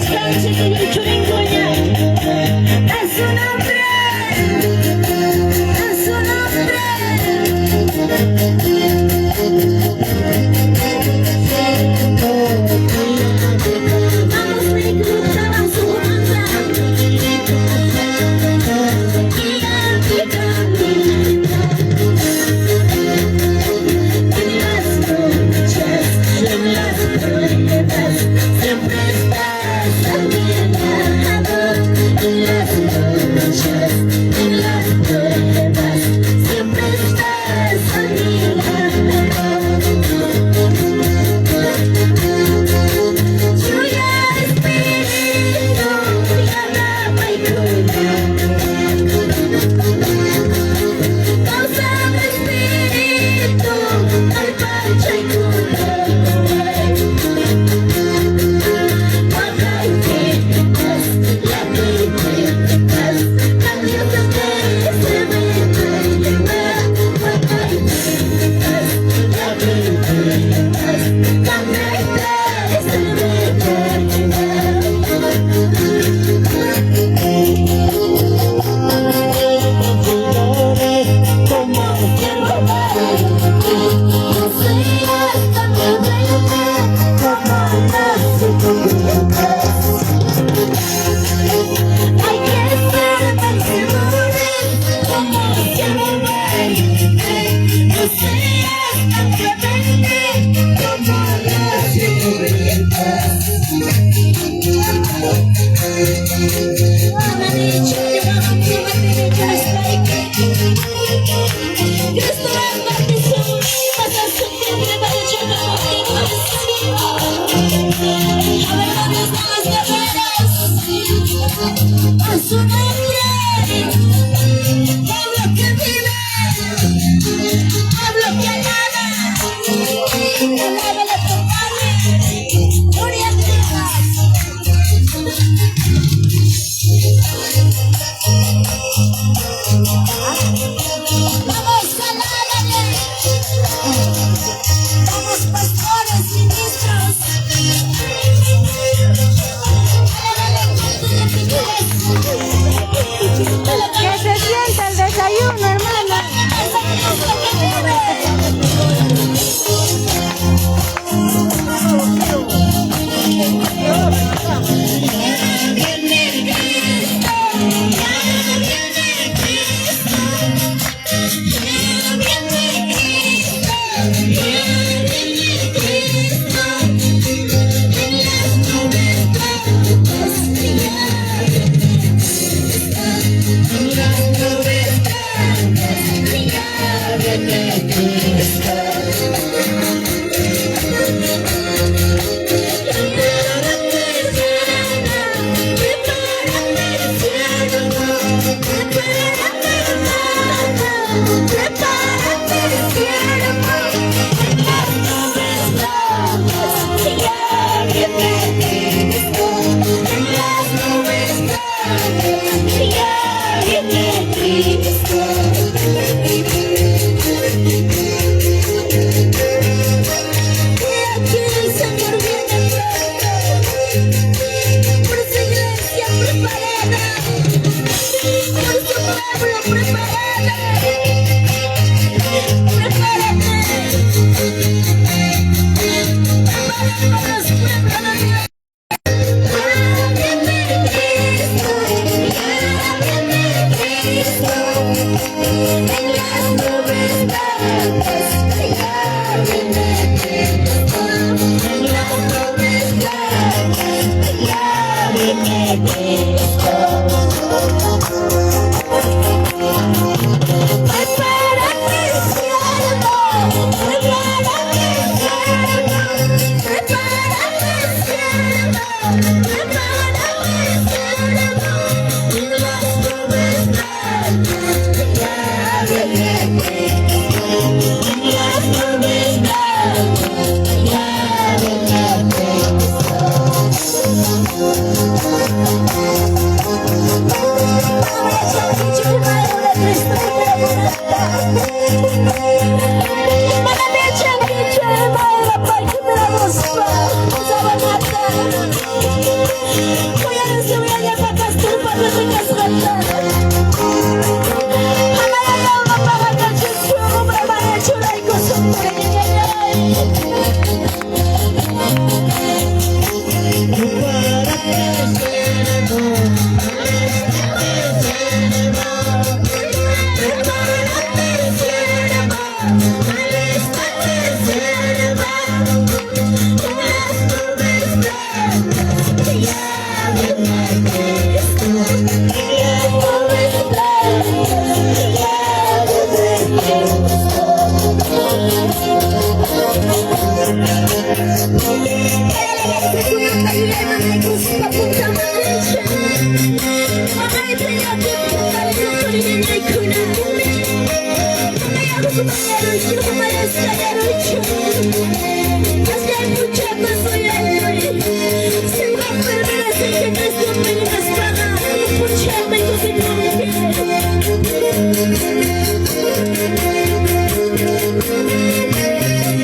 A su nombre, a su nombre. Vamos, En las noches, en las pruebas, siempre estás a mi lado. En las noches, en las pruebas, siempre estás a mi lado. Chuya Espíritu, yanapaykuna. Kawsaq Espíritu, kallpachaykuna. Waqaypipas, llakiypipas, qamllata serviykuna. Waqaypipas, llakiypipas, qamllata serviykuna. Como seas tan rebelde, como las. Hay que ser vencedores, como siervo valiente. No seas tan rebelde, como las sirvientas. A su nombre, pueblo que vive, pueblo que alaba, alábale a tu Padre, gloria a Dios. Vamos, alábale. Vamos, pastores, ministros. Alábale, Que se sienta el desayuno, hermana. Viene Cristo, ya viene Cristo, ya viene Cristo, ya viene Cristo, en las nubes blancas, ya viene Cristo, en las nubes blancas, ya viene Cristo. Prepárate, hermana, prepárate, siervo, prepárate, hermana, prepárate, siervo, en las nubes blancas, ya viene Cristo, en las nubes blancas, ya viene Cristo. Y aquí el Señor viene pronto, por su iglesia preparada, por su pueblo preparada. Prepárate, prepáranos, pueblo de Dios. Ya viene Cristo, ya viene Cristo, en las nubes blancas, ya viene Cristo, en las nubes blancas, ya viene Cristo. Prepárate, siervo, prepárate, siervo, prepárate, siervo, prepárate, siervo, en las nubes blancas, ya viene Cristo, en las nubes blancas, ya viene Cristo.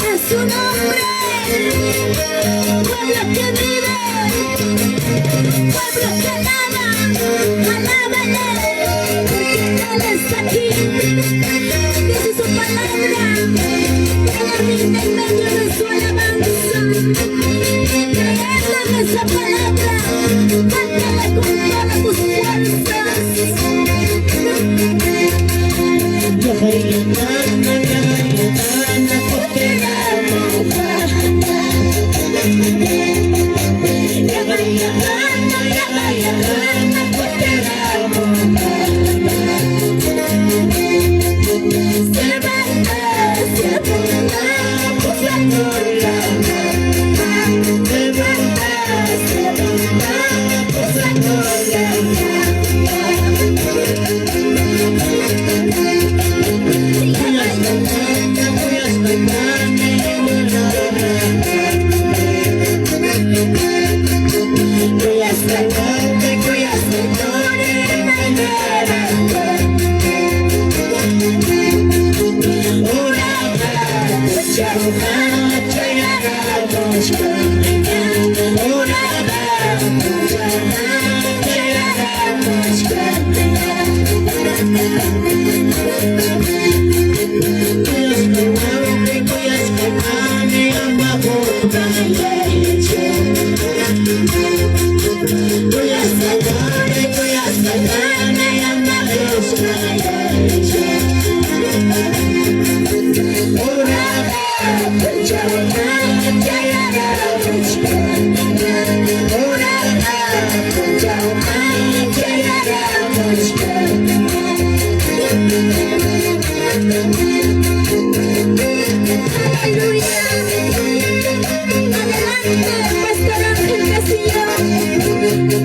A su nombre, pueblo que vive, pueblo que alaba, alábale, porque Él está aquí. Dice su palabra, Él habita en medio de su alabanza. Creedle en esa palabra, cántala con todas tus fuerzas. Aleluya. Adelante, Pastor Ángel Castillo.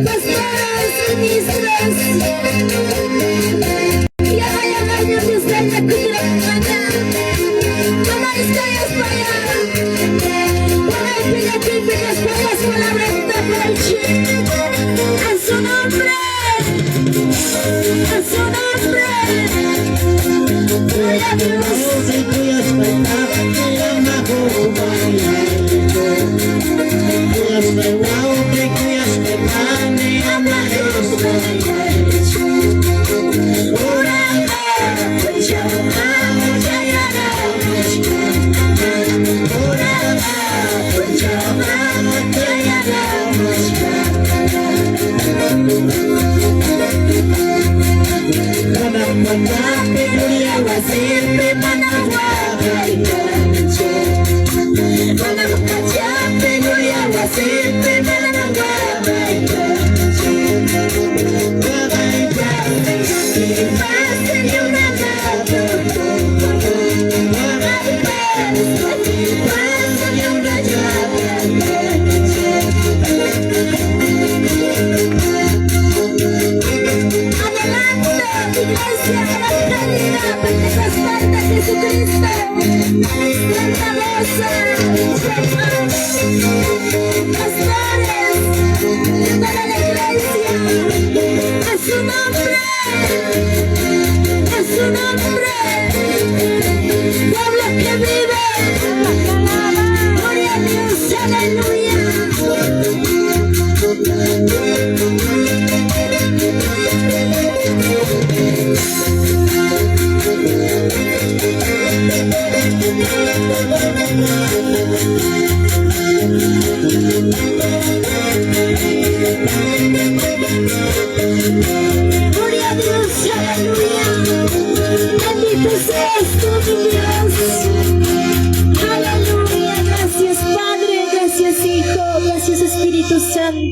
Pastores, ministros. Ya vaya baño de usted la cultura humana. Mamá, estoy allá. A su nombre. A su nombre. Gloria a Dios. Adelante, iglesia.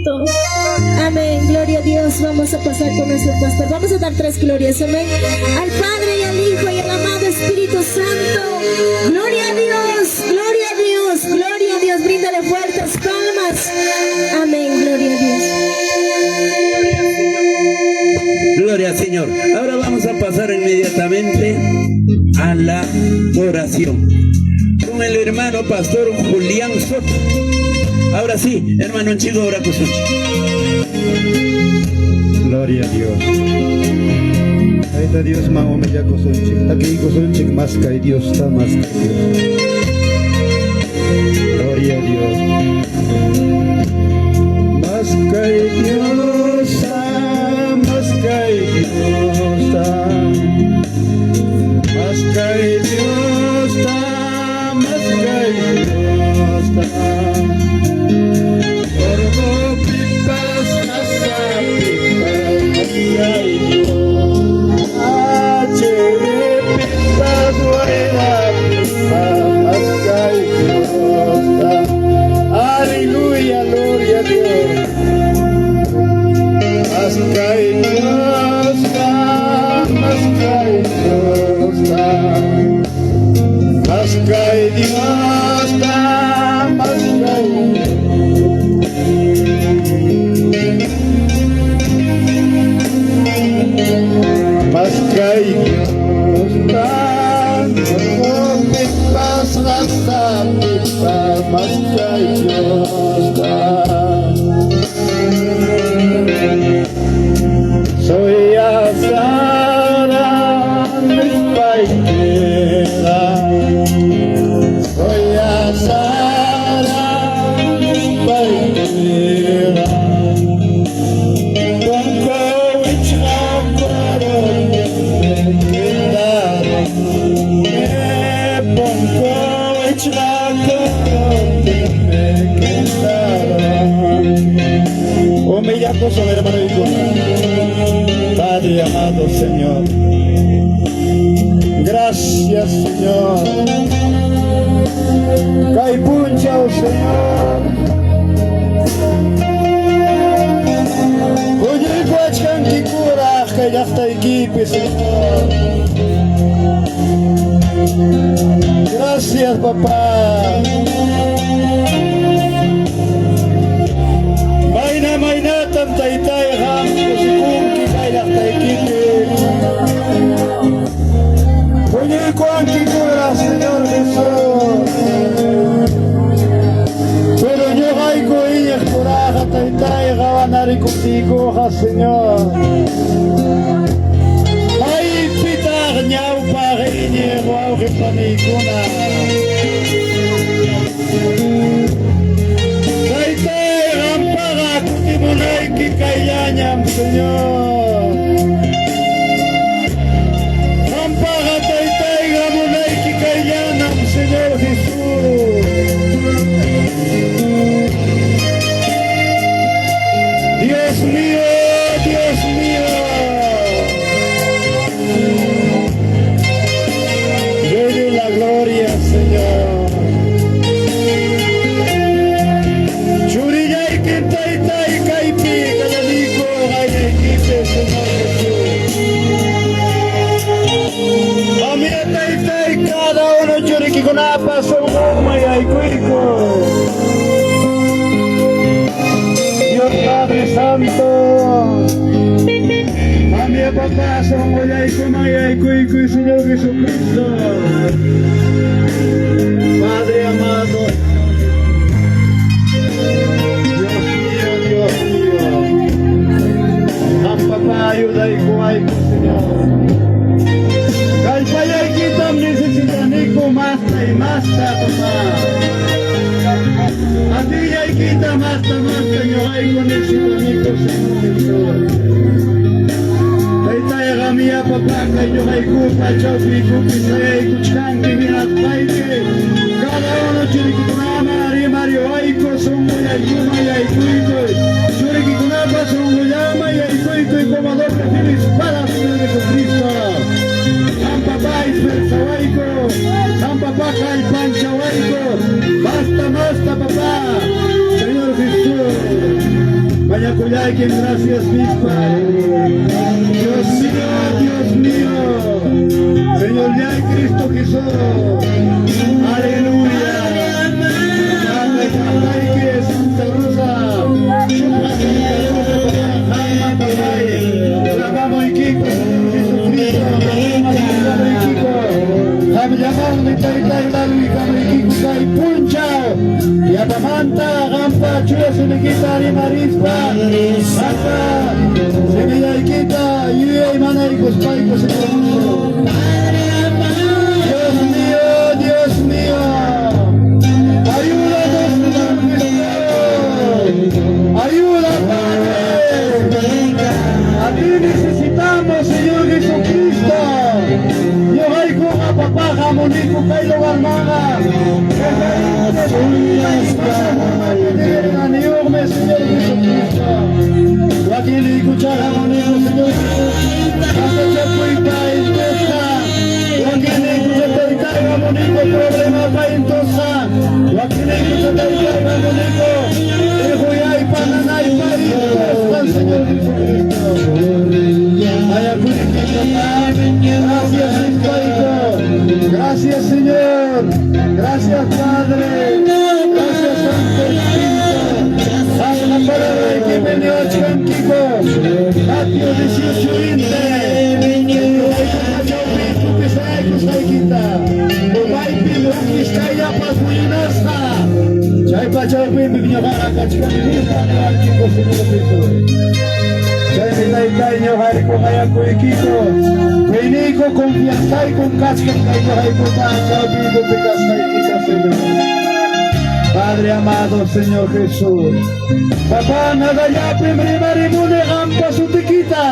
Santo. Amén. Gloria a Dios. Vamos a pasar con nuestro pastor. Vamos a dar tres glorias. Amén. Al Padre y al Hijo y al amado Espíritu Santo. Gloria a Dios. Gloria a Dios. Gloria a Dios. Bríndale fuertes palmas. Amén. Gloria a Dios. Gloria al Señor. Ahora vamos a pasar inmediatamente a la oración con el hermano pastor Julián Soto. Ahora sí, hermano chico, ahora Gloria a Dios. Tayta Dios ma humillakusunchik, takiykusunchik mas kay Diosta, mas kay Dios. Gloria a Dios. Mas kay Diosta, mas kay Diosta. Mas kay Diosta, mas kay Diosta. Orqopipas qasapipas mas kay Dios. Chiripipas wayrapipas mas kay Diosta. Aleluya, gloria a Dios. Mas kay Diosta, mas kay Diosta. Mas kay Diosta, mas kay Mas kay Diosta, Orqopipas qasapipas mas kay Diosta. Soy asara nispaykiqa. Soy asara nispaykiqa. Punku wichqakuruptinmi quedarunki. Punku wichqakuruptinmi quedarunki. Humillakusun, hermano. Padre amado Señor. Gracias, Señor. Kay punchaw, Señor. Huñuykuwachkankikuraq kay llaqtaykipi, Señor. Gracias, papá. Mayna maynatam taytay qam kusikunki kay llaqtaykipi. Huñuykuwankikuraq, Señor Jesús. Pero ñuqayku iñiqkunaqa taytay qawanarikuptiykuqa, Señor. Maypitaq ñawpaq iñiq wawqi paniykuna. Taytay qampaqa kutimunayki kayllañam, Señor. Qampaqa taytay hamunayki kayllanam, Señor Jesús. Dios mío, Dios mío. Llegue la gloria, Señor. Churillayki taytay kaypi kallaniku qayllaykipi, Señor Jesús. Qamyá taytay cada uno churikikunapa sunqunman yaykuyku. Dios Padre Santo. Qamyá papá sunqullaykuman yaykuykuy, Señor Jesucristo. Padre amado. Dios mío, Dios mío. Qam papá ayudaykuwayku, Señor. Kallpallaykitam necesitaniku masta y masta, papá. Atillaykita masta masta ñuqayku necesitaniku, Señor Jesús. Taytay qamyá papá kay ñuqaykupa chawpiykupi sayaykuchkanki hinaspayki cada uno churiykikunaman rimariwayku sunqullaykuman yaykuykuy churikikunapa sunqullaman yaykuykuy como doble filo espada, Señor Jesucristo. Qam papá esfuerzawayku, qam papá kallpanchawayku, basta, basta, papá, Señor Jesús. Mañakullaykim gracias nispa. Dios mío, Dios mío. Señorllay Cristo Jesús. Aleluya. Santa Rosa. Qamllamanmi taytay kamuykiku kay punchaw yapamanta qampa chuya simikita rimarispa qampa simillaykita yuyaymanaykuspayku Señor Dios mío, Dios mío, ayúdanos, Señor Jesús, ayuda, Padre, a ti necesitamos, Señor Jesucristo. Ñuqaykuqa papá hamuniku kay lugarmanqa. Niyuqmi, Señor Jesucristo. Wakiniykucha hamuniku, Señor Jesús. Sasachakuypa intusqa. Wakiniykucha taytay hamuniku problemapa intusqa. Wakiniykucha taytay hamuniku iquyaypa nanaypa intusqa, Señor Jesucristo. Mañakuyki, papá. Gracias, Espíritu. Gracias, Señor. Gracias, Padre. Gracias, Santo Espíritu. Hasta palabra que veniochkankiku. Mateo 18, 20. Kusqaykita. Umaypi mukisqallapas puñunasqa. Chaypa chawpinpi ñuqaqa kachkani nispa niwankiku, Señor Jesús. Chaymi taytay ñuqayku qayakuykiku. Creyniyku confianzayku kachkan kay ñuqaykupa chawpiykupi kasqaykita, Señor. Padre amado, Señor Jesús. Papá, nadallapim rimarimuni qampa sutikita.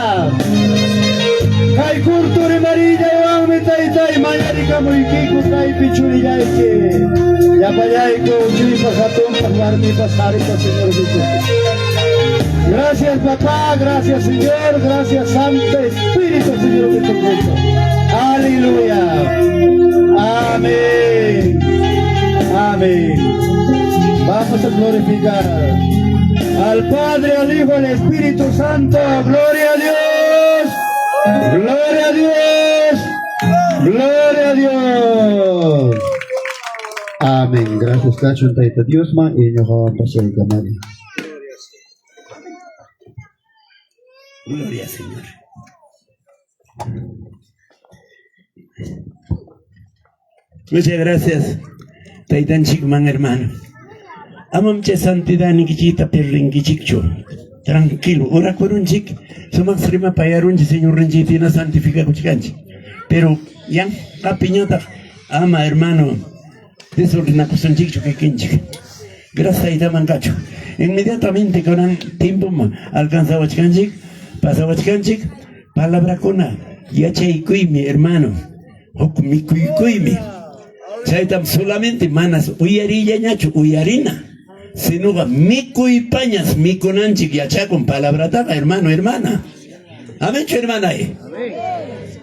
Kay kurtu rimariyllawanmi taytay mañarikamuykiku kaypi churillayki. Llapallayku uchuypas hatunpas warmipas qharipas, Señor Jesús. Gracias, papá, gracias, Señor, gracias, Santo Espíritu, Señor Jesucristo. Aleluya. Amén. Amén. Vamos a glorificar al Padre, al Hijo, al Espíritu Santo. Gloria a Dios. Gloria a Dios. Gloria a Dios. Amén. Gracias, kachun Tayta Diosman y ñuqawan pasaykamani. Gloria al Señor. Muchas gracias, Taytanchikman, hermano. Amam chay santidad nikichikta perdinkichikchu. Tranquilo, orakurunchik, sumaq rimapayarunchik, Señorninchik tina santificakuchkanchik. Pero yan qapiñataq ama, hermano, desordenakusunchikchu kikinchik. Gracias Taytaman kachu. Inmediatamente kunan tiempo alcanzawachkanchik, pasawachkanchik, palabrakuna yachaykuymi, hermano. Huk mikuykuymi. Chaytam solamente manas uyarillañachu uyarina, sinoqa mikuypañas mikunanchik yachakun palabrataqa, hermano, hermana. Amenchu, hermana?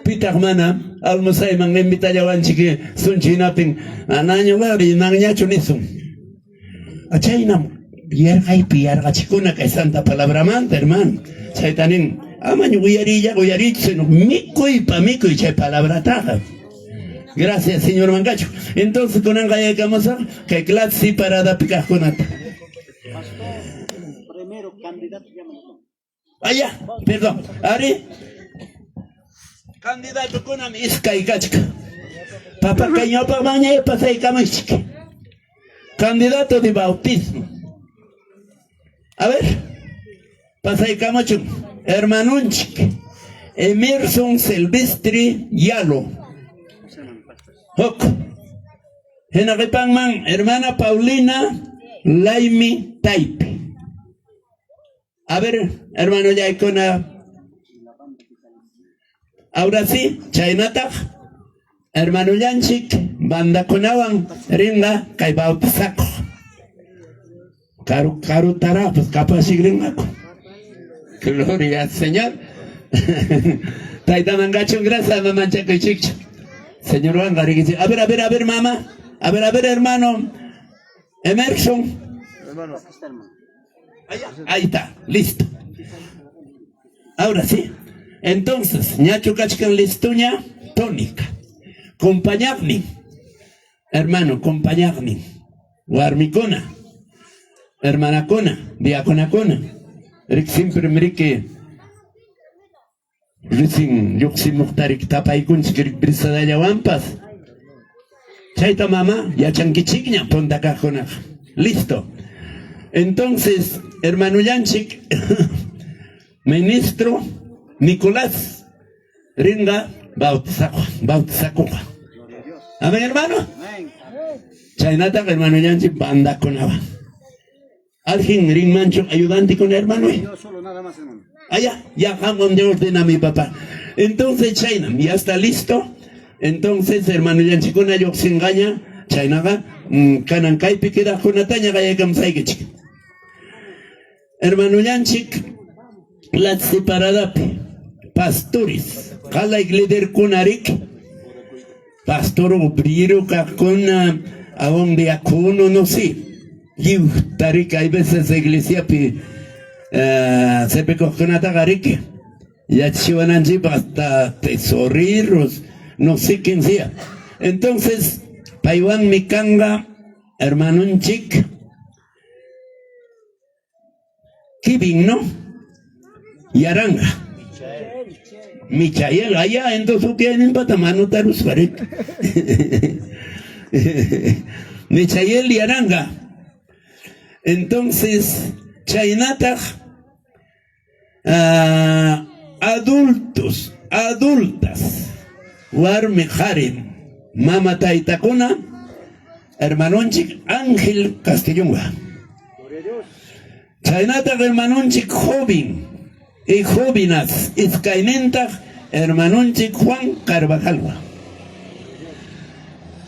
Pitaq mana almusayman invitallawanchik sunchi hinaptin anañuqa rinanñachu nisun. Chaynam yarqaypi yarqachikuna kay santa palabramanta, hermano. Chayta nin, amaña uyariylla uyariychu, sino mikuypa mikuy chay palabrataqa. Gracias, Señor mankachu. Entonces kunan qayaykamusaq kay clase paradapi kaqkunata. Primero candidato llaman. Allá, perdón. Ari. Candidato kunam iskay kachka. Papa kay ñawpaqmanña pasaykamuchik. Candidato de bautismo. A ver. Pasaykamuchun. Hermanunchik. Emerson Silvestri Yalo. Huk. Hina qipanman hermana Paulina Laimi Taipe. A ver, hermano Yaikona. Ahora sí, chaynataq hermano Llanchik, bandakunawan rinqa kay bautizakuq. Karu karutara pues capaz rinqaku. Gloria al Señor. Taytaman kachun gracias mamanchakuychikchu. Señor Juan rikichik. A ver, a ver, a ver, mamá. A ver, a ver, hermano. Emerson. Hermano. Ahí está, listo. Ahora sí. Entonces, ñachu kachkan listoña tónica. Compañaqnin, hermano, compañaqnin, warmikuna, hermanakuna, diaconakuna. Rik siempre mriki recién lluqsimuqtarik tapaykunchik rik brisadallawanpas. Chayta mama yachankichikña punta kaqkunaqa. Listo. Entonces, hermanollanchik, ministro Nicolás rinqa bautizakuq, bautizakuqa. Amén, hermano. Chaynataq hermanollanchik bandakunawan. Alguien rinmanchu ayudante con hermano. Yo solo nada más, hermano. Ah, ya, ya, jamón de ordena mi papá. Entonces, chayna, ya está listo. Entonces, hermano llanchikuna lluqsinqaña, chaynaqa kanan kaypi quedaqkunataña qayaykamusaykichik. Hermano llanchik, la separadapi, pastores, qalay liderkunarik, pastor obrero kaqkuna, aún diácono, no sé. Lliw tarik hay veces iglesiapi sepikuqkunataqa riki yachachiwananchikpaq hasta tesoreros, no sé quién sea. Entonces, paywanmi kanqa hermanonchik Kevin, ¿no? Yaranga. Michael, allá, entonces ukayninpata manutaruspa rik. Michael Yaranga. Entonces, chaynataq adultos, adultas, warmi qhari, mama taytakuna, hermanonchik Ángel Castellonga. Chaynataq hermanonchik joven y jóvenes, iskaynintaq hermanonchik Juan Carvajalwa.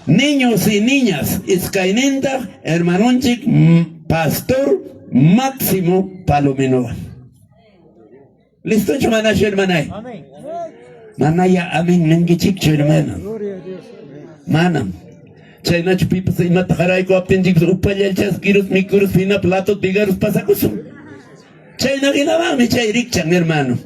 Niños y niñas, iskaynintaq hermanonchik Pastor Máximo Palominoa. ¿Listochu manachu, hermanay? Manaya amén ninkichikchu, hermano. Manam. Chaynachu pipas imata qaraykuwaptinchikpas upallal chaskirus, mikurus, hina plato pigarus pasakusun. Chayna hinamanmi chay rikchan, hermano.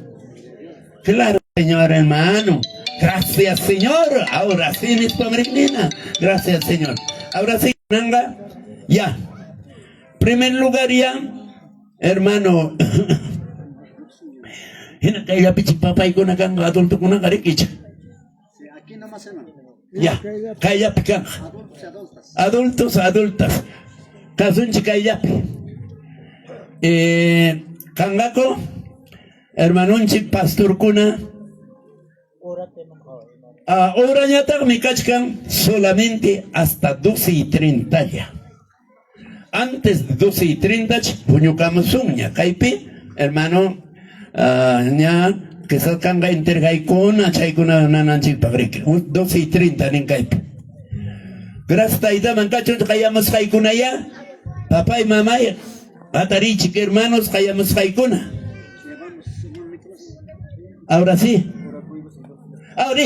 Claro, señor, hermano. Gracias, Señor. Ahora sí, nispam riqnina. Gracias, Señor. Ahora sí, nanga. Ya. Primer lugar ya, hermano. Hina kayllapichik papaykuna kanqa, adultokunaqa rikicha. Sí, aquí nomás, hermano. Ya, kayllapi kanqa. Adultos y adultas. Adultos, adultas. Kasunchik kayllapi. Kanqaku, hermanonchik pastorkuna. Horañataqmi kachkan solamente hasta 12:30 lla. Antes de 12:30 puñukamusunña. Kaypi, hermano, ña quizás kanqa entregaykuna, chaykuna nananchikpaq riki. 12:30 nin kaypi. Gracias taytaman kachun qayamusqaykunaya. Papay, mamay, hatarichik hermanos qayamusqaykuna. Ahora sí. Ahora,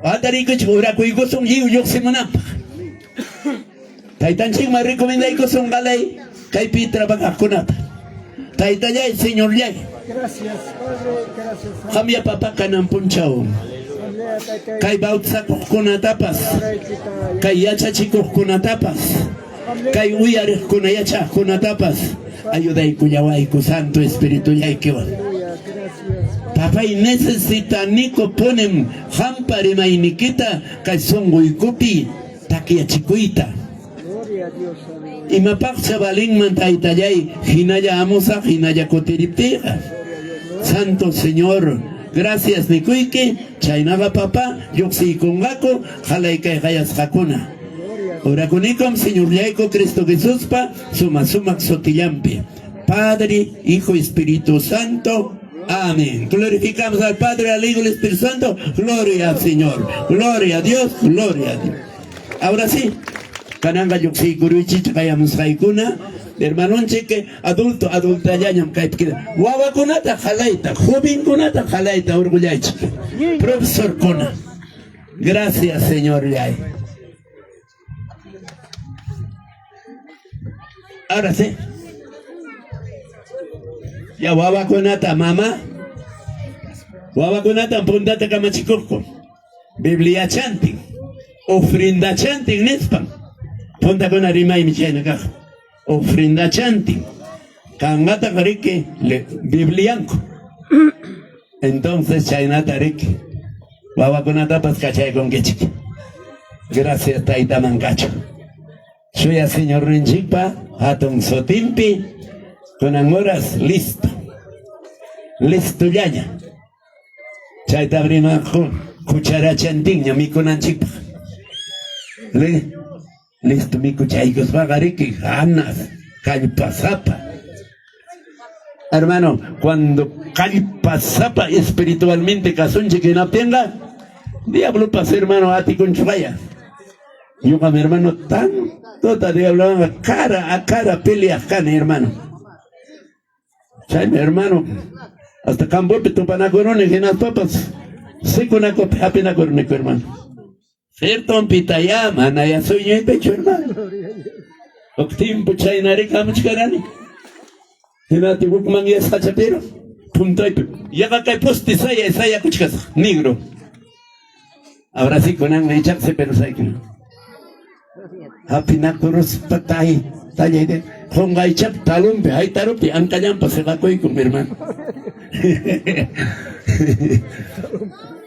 hatariykuchik orakuykusun lliw lluqsimunanpaq. Taytanchikman recomendaykusun qalay kaypi trabajaqkunata. Taytallay, Señorllay. Gracias, Padre, gracias. Qamya papá kanan punchaw. Kay bautizakuqkunatapas, kay yachachikuqkunatapas, kay uyariqkuna yachaqkunatapas ayudaykullawayku Santo Espiritullaykiwan. Papay, necesitaniku punim qampa rimaynikita kay sunquykupi takyachikuyta. Imapaqcha valinman taytallay hinalla amusaq hinalla kutiriptiyqa. Santo Señor, gracias nikuyki, chaynaqa papá lluqsiykunqaku qalay kay qayasqakuna. Orakunikum Señorllayku Cristo Jesuspa suma sumaq sutillanpi. Padre, Hijo, Espíritu Santo. Amén. Glorificamos al Padre, al Hijo y al Espíritu Santo. Gloria al Señor. Gloria a Dios, gloria a Dios. Ahora sí, kananqa lluqsiykuruychik qayamusqaykuna, hermanonchik adulto, adultallañam kaypi queda. Wawakunata qalayta, jovenkunata qalayta orgullaychik. Profesorkuna. Gracias, Señor. Yay. Ahora sí. Ya wawakunata mama. Wawakunatam puntata kamachikuqku. Bibliachantin, ofrendachantin nispan. Puntakuna rimaymi chayna kaq. Ofrendachantin. Kanqataq riki Biblianku. Entonces chaynata riki wawakunatapas kachaykunkichik. Gracias taytaman kachu. Chuya Señorninchikpa hatun sutinpi kunan horas listo. Listollaña. Chayta rimanku cucharachantinña mikunanchikpaq. Listo mikuchaykuspaqa riki ganas, kallpasapa. Hermano, cuando kallpasapa espiritualmente kasunchik hinaptinqa, diablopas hermano atikunchupaya. Ñuqam hermano tantota diablowanqa cara a cara peleaq kani hermano. Chaymi hermano hasta campopi tupanakuruni hinaspapas sikunakupi hapinakuruniku hermano. Cierto pitaya manaya sueñoypichu hermano. Huk tiempo chaynarika hamuchkarani. Hinati hukman yasqacha pero puntaypi yaqa kay poste saya sayakuchkasaq negro. Ahora sí kunanmi ichaqsi pero saykuna. Hapinakuruspa tay tallay qunqaychap talunpi haytarupi ankallampa siqakuykun hermano.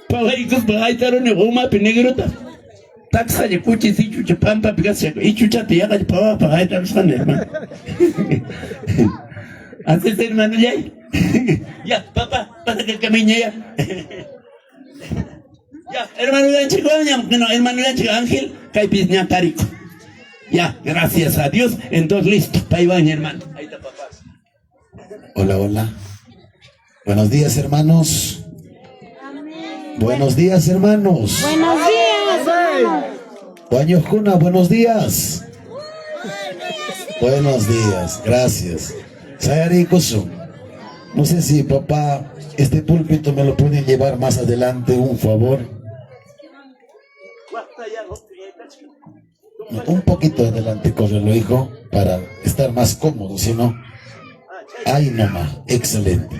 Pawaykuspa haytaruni umapi negrota. Taksalla kuchis ichucha pampapi kasqa ichuchata yaqa pawaqpa haytarusqani hermano. Así es hermano ya. Ya, papá, pasa que el camino ya. Ya, hermano no, hermano Ángel, kaypi ña tarico. Ya, gracias a Dios. Entonces listo, paywan hermano. Ahí está papá. Hola, hola. Buenos días, hermanos. Amén. Buenos días, hermanos. Buenos días, hermanos. Wañuqkuna, buenos días. Buenos días, gracias. Sayarikusun. No sé si papá, este púlpito me lo pueden llevar más adelante, un favor. No, un poquito adelante, córrelo, hijo, para estar más cómodo, si no. Ahí nomás, excelente.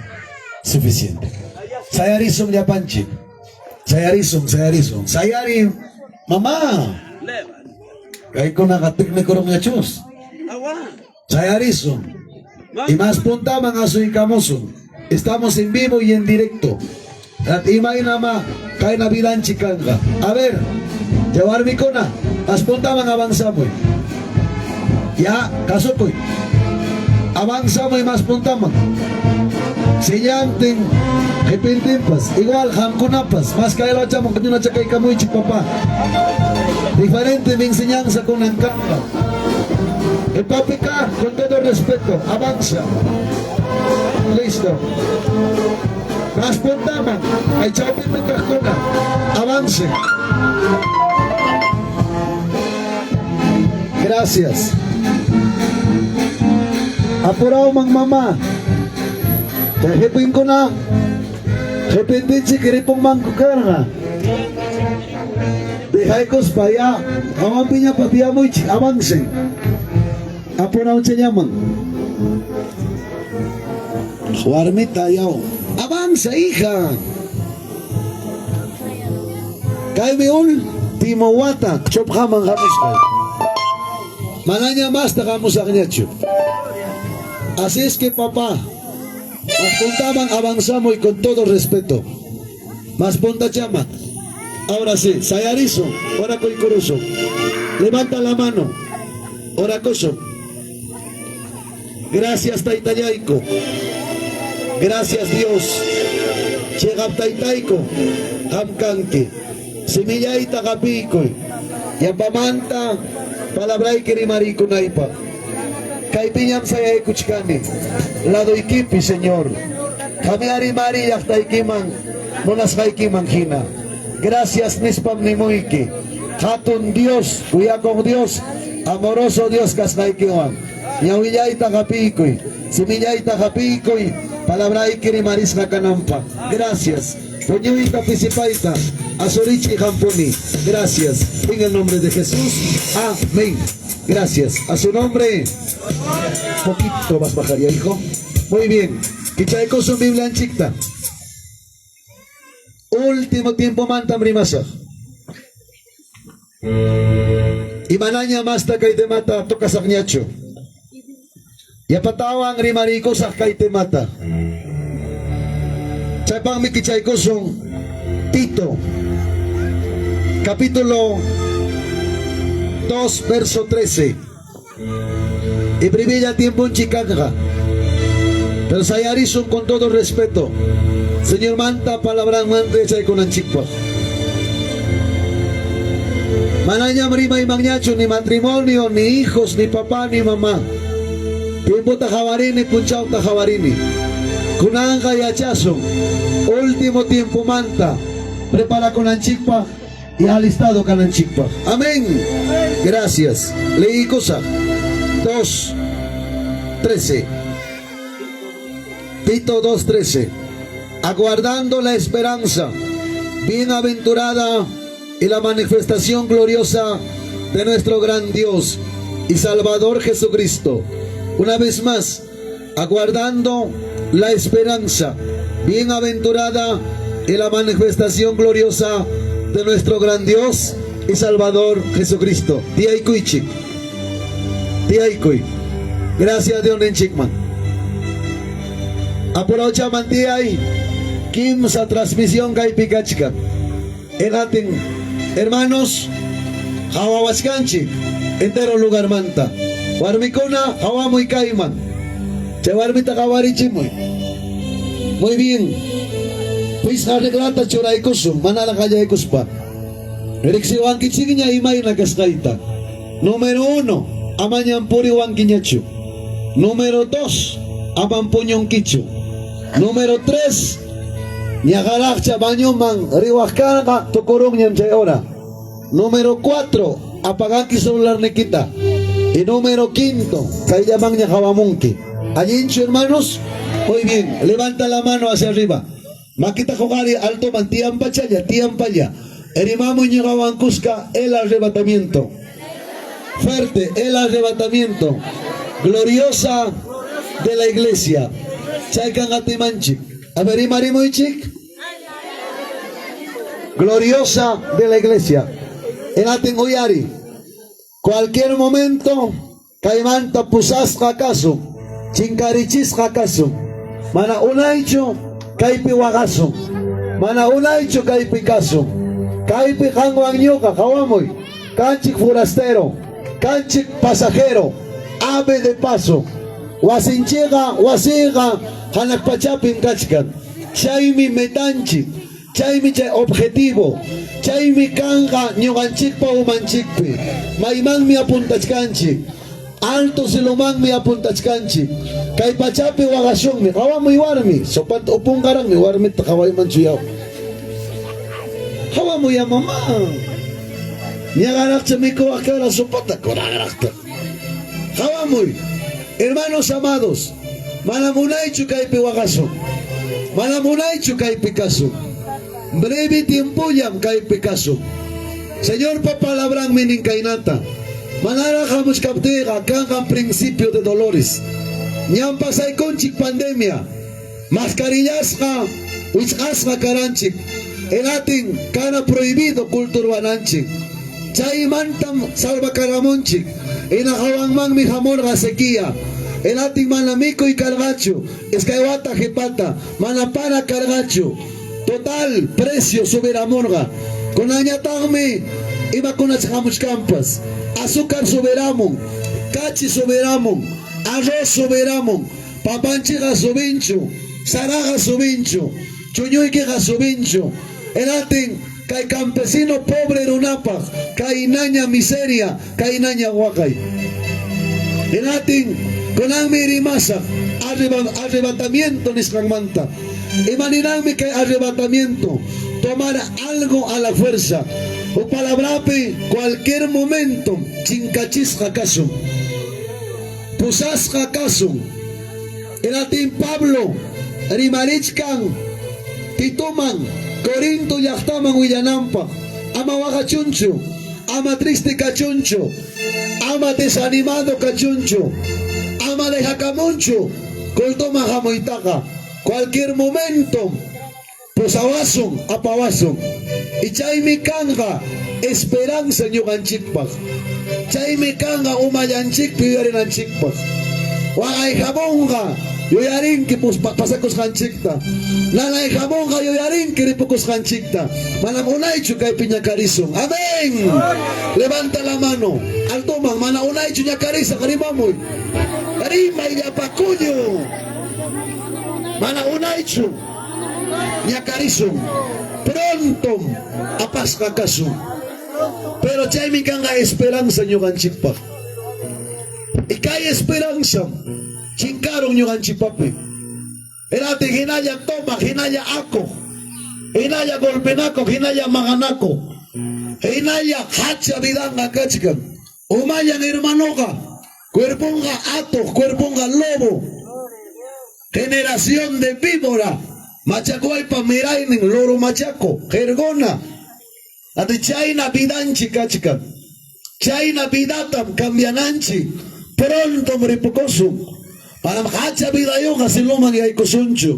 Suficiente. Sayarisum llapanchik. Sayarisum, sayarisum. Sayari, mamá. Kaykunaqa técnico chus. Sayarisum. Y más puntaman asuykamusun. Estamos en vivo y en directo. Imaynama kayna vidanchik kanqa. A ver, yawarmikuna, mas puntaman avanzamuy. Ya, kasukuy. Avanzamuy mas puntaman. Sillantin, qipintinpas, igual qamkunapas, mas kaylachaman quñunachakaykamuychik papá. Diferente mi enseñanza con kanqa. El papi K, con todo respeto, avanza. Listo. Mas puntaman, kay chawpipi kaqkuna, avance. Gracias. Apurao mang mama. Kaya ko na. Hipintinchik ripong mangko karga. Dejaykos pa ya. Awan piña patiamuich, avancen. Apurao chañaman. Warmita yaw. Avanza, hija. Kaymi último wata chopqaman hamusqay. Manaña masta hamusaqñachu. Así es que papá, mas puntaman avanzamos y con todo respeto. Mas punta chama. Ahora sí, sayarizo, ora coicuruso. Levanta la mano. Ora coso. Gracias Taytayayko. Gracias Dios. Chiqap Taytayko. Qam kanki. Simillayta qapiykuy. Yapamanta palabrayki rimarikunaypaq. Kaypiñam sayaykuchkani. Ladoykipi, Señor. Qami rimari llaqtaykiman munasqaykiman hina. Gracias nispam nimuyki. Hatun Dios, kuyakuq Dios, amoroso Dios kasqaykiwan. Ñawillayta qapiykuy, simillayta qapiykuy, palabrayki rimarisqa kananpaq. Gracias. Puñuyta pisipayta, asurichi hampuni. Gracias. En el nombre de Jesús. Amén. Gracias. A su nombre. Poquito más bajaría, hijo. Muy bien. Kichaykusun Biblianchikta. Último tiempomantam rimasaq. Imanaña masta kay temata tocasaqñachu. Yapatawan rimariykusaq kay temata. Chaypaqmi kichaykusun Tito, capítulo 2, verso 13. Y brevilla tiempo chikanga. Pero sayarisun con todo respeto. Señor manta palabra manta chaykunanchikpaq. Manañam rimay manñachu ni matrimonio, ni hijos, ni papá, ni mamá. Tiempo tajabarini, punchau tajabarini. Kunanga yachasun. Último tiempo manta. Prepara kunanchikpaq y alistado kananchikpaq. Amén. Gracias. Leí cosa. 2, 13. Tito 2, 13. Aguardando la esperanza bienaventurada y la manifestación gloriosa de nuestro gran Dios y Salvador Jesucristo. Una vez más, aguardando la esperanza bienaventurada y la manifestación gloriosa de nuestro gran Dios y Salvador Jesucristo. Tiaykuychik. Tiaykuy. Gracias Dios ninchikman. Apurauchaman tiyay. Kimsa transmisión kaypi kachkan. Enatin, hermanos, hawawachkanchik, entero lugar manta. Warmikuna, hawamuy kayman. Chay warmita qawarichimuy. Muy bien. Pisqa reglata churaykusun, manaraq qallaykuspa. Riqsiwankichikña imayna kasqayta. Número 1, amañam puriwankiñachu. Número 2, amam puñunkichu. Número 3, ñaqaraqcha bañuman riwaq karqa tukurunñam chay hora. Número 4, apaganki celular nikita. Y número 5, kayllamanña hawamunki. Allinchu, hermanos? Muy bien, levanta la mano hacia arriba. Makita huqari alto man tiampachalla, tiampalla. Erimamu ñuqawan kuska el arrebatamiento. Fuerte, el arrebatamiento. Gloriosa de la iglesia. Chaykan atimanchik. A ver, imarimuychik. Gloriosa de la iglesia. En atin uyari. Cualquier momento, kaymanta pusasqa kasun, chinkarichisqa kasun. Mana unaychu kaypi waqasun. Mana unaychu kaypi kasun. Kaypi qanwan ñuqa qawamuy. Kanchik forastero, kanchik pasajero, ave de paso. Wasinchiqa, wasiqa hanaq pachapim kachkan. Chaymi metanchik, chaymi chay objetivo, chaymi kanqa ñuqanchikpa umanchikpi. Maymanmi apuntachkanchik. Alto cilumanmi apuntachkanchik. Kay pachapi waqashunmi, qawamuy warmi, sopata upunqaranmi warmita qawaymanchu yaw. Qawamuy ya mamá. Ñaqaraqcha mikuwaq kara sopata kuraqraqta. Qawamuy. Hermanos amados, mana munaychu kaypi waqasun. Mana munaychu kaypi kasun. Breve tiempollam kaypi kasun. Señorpa palabranmi nin kaynata. Manaraq hamuchkaptiyqa kanqan principio de dolores. Ñam pasaykunchik pandemia. Mascarillasqa wichqasqa karanchik. Elatin kana prohibido culturwananchik. Chaymantam salvakaramunchik. Inahawanmanmi hamurqa sequía. Elatin mana mikuy karqachu. Iskaywata qhipata. Mana para karqachu. Total precio subiramurqa. Kunanñataqmi imakunach hamuchkanpas. Azúcar subiramun, kachi subiramun, arroz subiramun, papanchiqa subinchu, saraqa subinchu, chuñuykiqa subinchu. Elatin kay campesino pobre runapaq, kay naña miseria, kay naña waqay. Elatin kunanmi rimasaq arrebatamiento nisqanmanta. Imaninanmi kay arrebatamiento, tomar algo a la fuerza. O palabrapi cualquier momento chinkachisqa kasun, pusasqa kasun. Elatin Pablo rimarichkan Titoman Corinto llaqtaman willananpaq. Ama waqachunchu, ama triste kachunchu, ama desanimado kachunchu, ama dejakamunchu kultuman hamuytaqa. Cualquier momento pusasqa Pusawasun, apawasun. Y chaymi kanqa esperanza ñuqanchikpaq. Chaymi kanqa umallanchikpi yuyarinanchikpaq. Waqay hamunqa yuyarinki pasakusqanchikta. Nanay hamunqa yuyarinki ripukusqanchikta. Manam unaychu kaypi ñakarisun. Amén. Levanta la mano. Altoman, mana unaychu ñakarisaq, rimamuy. Rimay llapakuñu. Mana unaychu ñakarisun. Pronto apasqa kasun. Pero chaymi kanqa esperanza ñuqanchikpaq. Y kay esperanza chinkarun ñuqanchikpapi. Erati hinalla tomaq, hinalla akuq, hinalla golpenakuq, hinalla maqanakuq, hinalla hacha vidanqa kachkan. Umallan hermanoqa, cuerponqa atuq, cuerponqa lobo. Generación de víbora, machakuaypa miraynin, loro machaco, jergona. Ati chayna vidanchik kachkan. Chayna vidatam cambiananchik. Prontom ripukusun. Manam hacha vidayuqa cieloman yaykusunchu.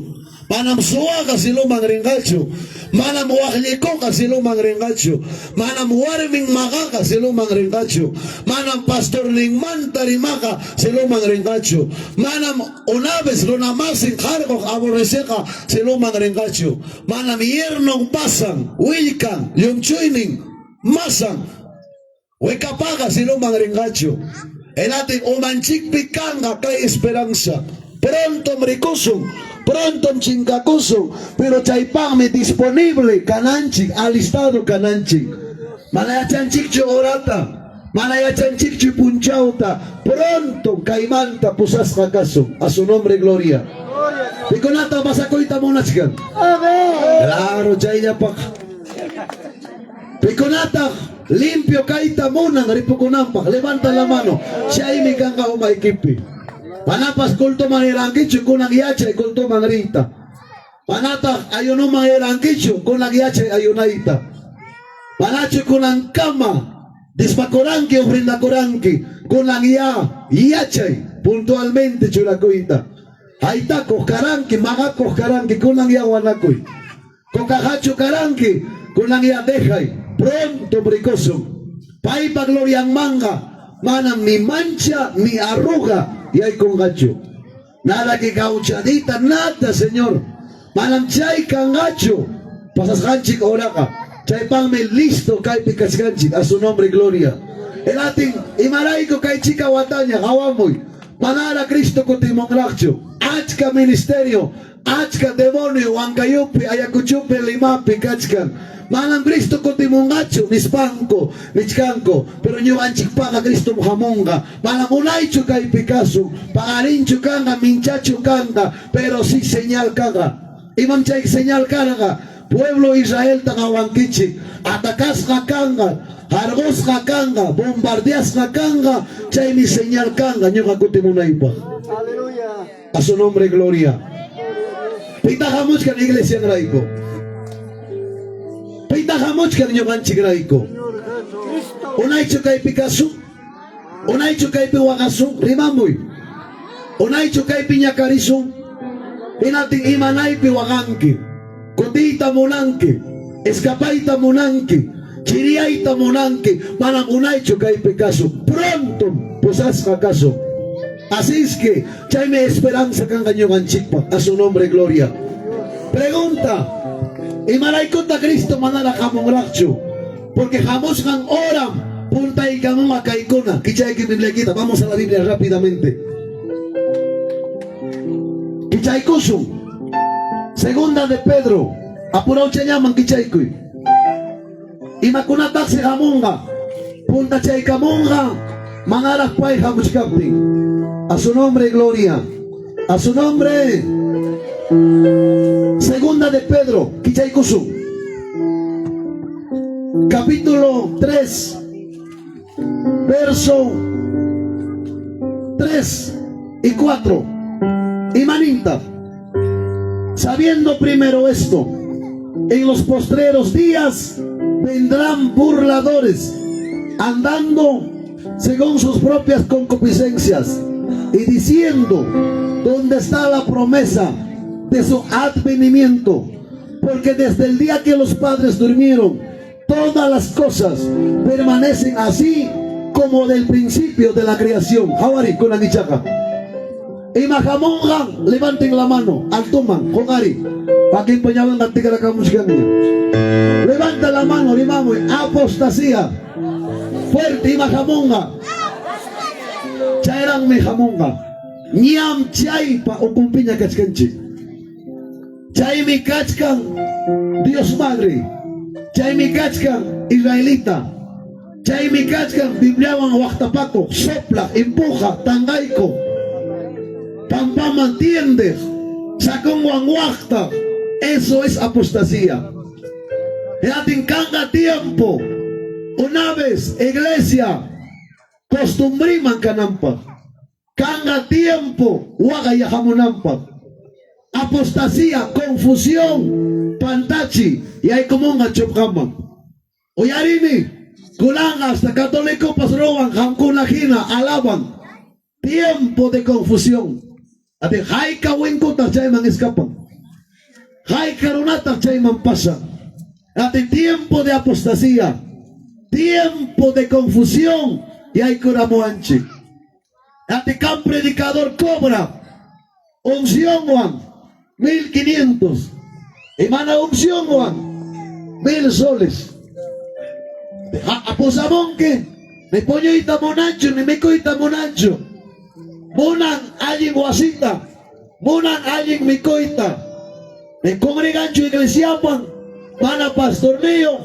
Manam suwaqa cieloman rinqachu. Manam waqllikuqa cieloman rinqachu. Manam warmin maqaqa cieloman rinqachu. Manam pastorninmanta rimaqa cieloman rinqachu. Manam una vez runamasin qarquq aborreceqa cieloman rinqachu. Manam yernon pasan, willkan, llumchuynin, masan, wikapaqa cieloman rinqachu. Hinatin umanchikpi kanqa kay esperanza. Prontom rikusun, prontom chinkakusun, pero chaypaqmi disponible kananchik, alistado kananchik. Mana yachanchikchu horata, mana yachanchikchu punchawta, pronto kaymanta pusasqa kasun. A su nombre gloria. Pikunata pasakuyta munachkan. Amén. Claro, chayllapaq. Pikunataq limpio kayta munan ripukunanpaq. Levanta la mano. Chaymi kanqa umaykipi. Manapas cultoman rirankichu kunan yachay cultoman riyta. Manataq ayunoman rirankichu kunan yachay ayunayta. Manachu kunan kama dispakuranki ofrendakuranki kunan ya yachay puntualmente churakuyta. Haytakuq karanki, maqakuq karanki, kunan ya wanakuy. Kokaqachu karanki, kunan ya dejay, pronto rikusun. Paypa glorianmanqa manam ni mancha ni arruga yaykunqachu. Nada que gauchadita, nada, Señor. Manam chay kanqachu. Pasasqanchik horaqa. Chaypaqmi listo kaypi kachkanchik. A su nombre gloria. Elatin imarayku kay chika wataña hawamuy. Manara Cristo kutimunraqchu. Achka ministerio, achka demonio Huancayupi, Ayacuchupi, Limapi kachkan. Manam Cristo kutimunqachu nispanku, nichkanku. Pero ñuqanchikpaqa Cristo hamunqa. Manam unaychu kaypi kasun. Paqarinchu kanqa, minchachu kanqa, pero sí señal kanqa. Imam chay señal karqa? Pueblo Israelta qawankichik. Atacasqa kanqa, harqusqa kanqa, bombardeasqa kanqa, chaymi señal kanqa ñuqa kutimunaypaq. Aleluya. A su nombre gloria. Pitaq hamuchkan iglesianrayku. Pitaq hamuchkan ñuqanchikrayku. Cristo. Unaychu kaypi kasun? Unaychu kaypi waqasun? Rimamuy. Unaychu kaypi ñakarisun? Hinatin imanaypi waqanki. Kutiyta munanki. Escapayta munanki. Chiriyayta munanki. Manam unaychu kaypi kasun. Pronto pusasqa kasun. Así es que chaymi esperanza kanqa ñuqanchikpaq. A su nombre gloria. Pregunta. Imaraykuta Cristo manaraq hamunraqchu? Porque hamusqan horam puntaykamunqa kaykuna. Kichayki Bibliaykita. Vamos a la Biblia rápidamente. Kichaykusun. Segunda de Pedro. Apurawchallaman kichaykuy. Imakunataqsi hamunqa? Puntachaykamunqa manaraq pay hamuchkaptin. A su nombre gloria. A su nombre. Segunda de Pedro, kichaykusun. Capítulo 3, verso 3 y 4. Imaninta, sabiendo primero esto, en los postreros días vendrán burladores, andando según sus propias concupiscencias, y diciendo, ¿dónde está la promesa de su advenimiento? Porque desde el día que los padres durmieron, todas las cosas permanecen así como del principio de la creación. Hawari kunan ichaqa. Ima hamunqa, levanten la mano, altoman, qunqari. Wakinpa ñawinqa tikrakamuchkanña. Levanta la mano, rimamuy, apostasía. Fuerte ima hamunqa. Chayraqmi hamunqa. Ñam chaypa ukunpiña kachkanchik. Chaymi kachkan Dios Madre. Chaymi kachkan israelita. Chaymi kachkan Bibliawan waqtapakuq, soplaq, empuja, tanqaykuq. Pampaman tiendeq, saconwan waqtaq. Eso es apostasía. Hinaptin kanqa tiempo, una vez iglesia costumbriman kananpaq. Kanqa tiempo waqay hamunanpaq. Apostasía, confusión, pantachi, yaykumunqa chupqaman. Uyarini, kunanqa hasta católicopas ruwan qamkuna hina alaban. Tiempo de confusión. Ati hayka winkutaq chayman escapan. Hayka runataq chayman pasan. Ati tiempo de apostasía, tiempo de confusión yaykuramuwanchik. Ati kan predicador cobra unciónwan 1500 y mana unciónwan 1000 soles. Aposamonque, ni puñuyta munanchu, ni mikuyta munanchu. Munan allin wasita, munan allin mikuyta. Ni congreganchu iglesiaman, mana pastorniyo,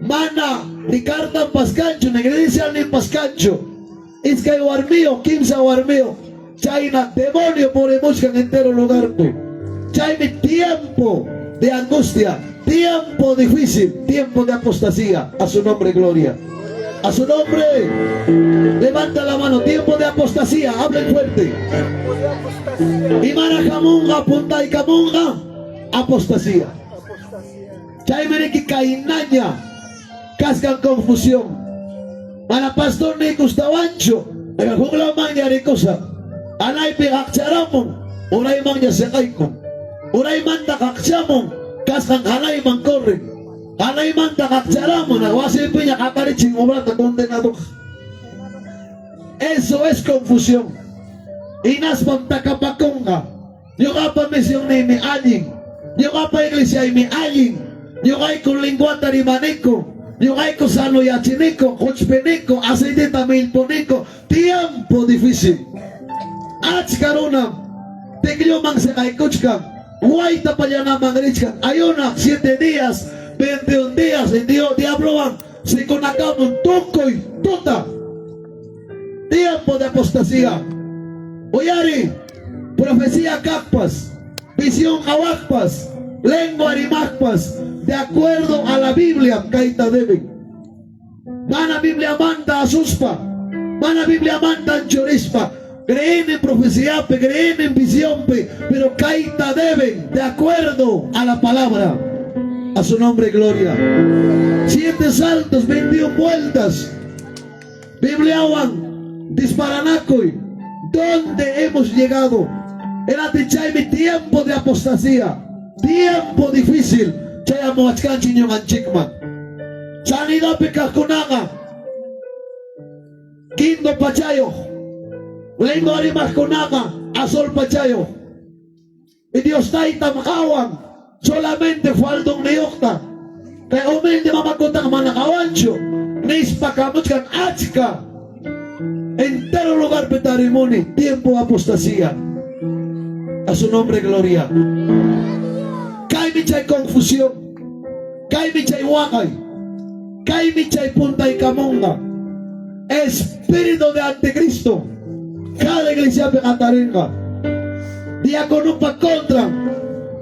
mana ni cartan pascanchu, ni iglesia ni pascanchu. Iskay warmiyo, kimsa warmiyo, chayna demonio purimuchkan entero lugarpi. Chaymi tiempo de angustia, tiempo difícil, tiempo de apostasía. A su nombre, gloria. A su nombre, levanta la mano. Tiempo de apostasía, hablen fuerte. Y mana hamunqa, puntaykamunqa, apostasía. Chaymi kaynaña, kachkan confusión. Mana pastor ni gustawanchu, huklamanña rikusaq. Anaypi qaqcharamun, uraymanña siqaykun. Uraymanta qaqchamun, kasqan hanayman corren. Hanaymanta qaqcharamun, wasipiña qaparichin obrata condenado. Eso es confusión. Hinaspam takapakunqa. Ñuqapa misionniymi allin. Ñuqapa iglesiaymi allin. Ñuqayku linguata rimaniku. Ñuqayku sanoyachiniku, quchpiniku, aceitita millpuniku. Tiempo difícil. Achka runam tiklluman siqaykuchkan. Wayta pallanaman richkan. Ayuna 7 días, 21 días, y Dios diablowan sikunakamun tukuy tuta. Tiempo de apostasía. Uyari, profecía kaqpas, visión qawaqpas, lengua rimaqpas, de acuerdo a la Biblia, kayta deben. Mana Biblia manta asuspa, mana Biblia manta anchorispa. Creen en profecía, creen en visión, pero kaita deben, de acuerdo a la palabra. A su nombre, gloria. 7 saltos, 21 vueltas. Bibliawan, disparanakuy. ¿Dónde hemos llegado? Era mi tiempo de apostasía, tiempo difícil. Chayamuachkanchi ñuqanchikman. Sanidadpi kaqkunaqa, Quindo pachayuq, lengua rimaqkunaqa, azul pachayuq. Y Dios taytam qawan, solamente faldon niyuqta. Kay humilde mamakutaq mana qawanchu. Nispa kamuchkan achka. Entero lugar petarimuni, tiempo apostasía. A su nombre, gloria. Kaymi chay confusión. Kaymi chay waqay. Kaymi chay puntaykamunqa. Espíritu de anticristo. Cada iglesia pegataringa. Diácono pa contra.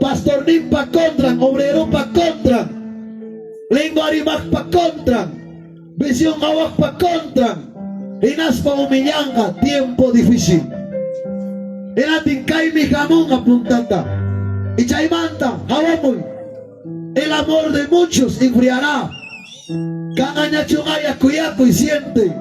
Pastor pa contra. Obrero pa contra. Lengua rimaq pa contra. Visión qawaq pa contra. Hinaspa humillanqa. Tiempo difícil. Hinaptin kaymi hamunqa puntata. Y chaymanta hawamuy. El amor de muchos enfriará. Kanqañachunqaya kuyakuy siente.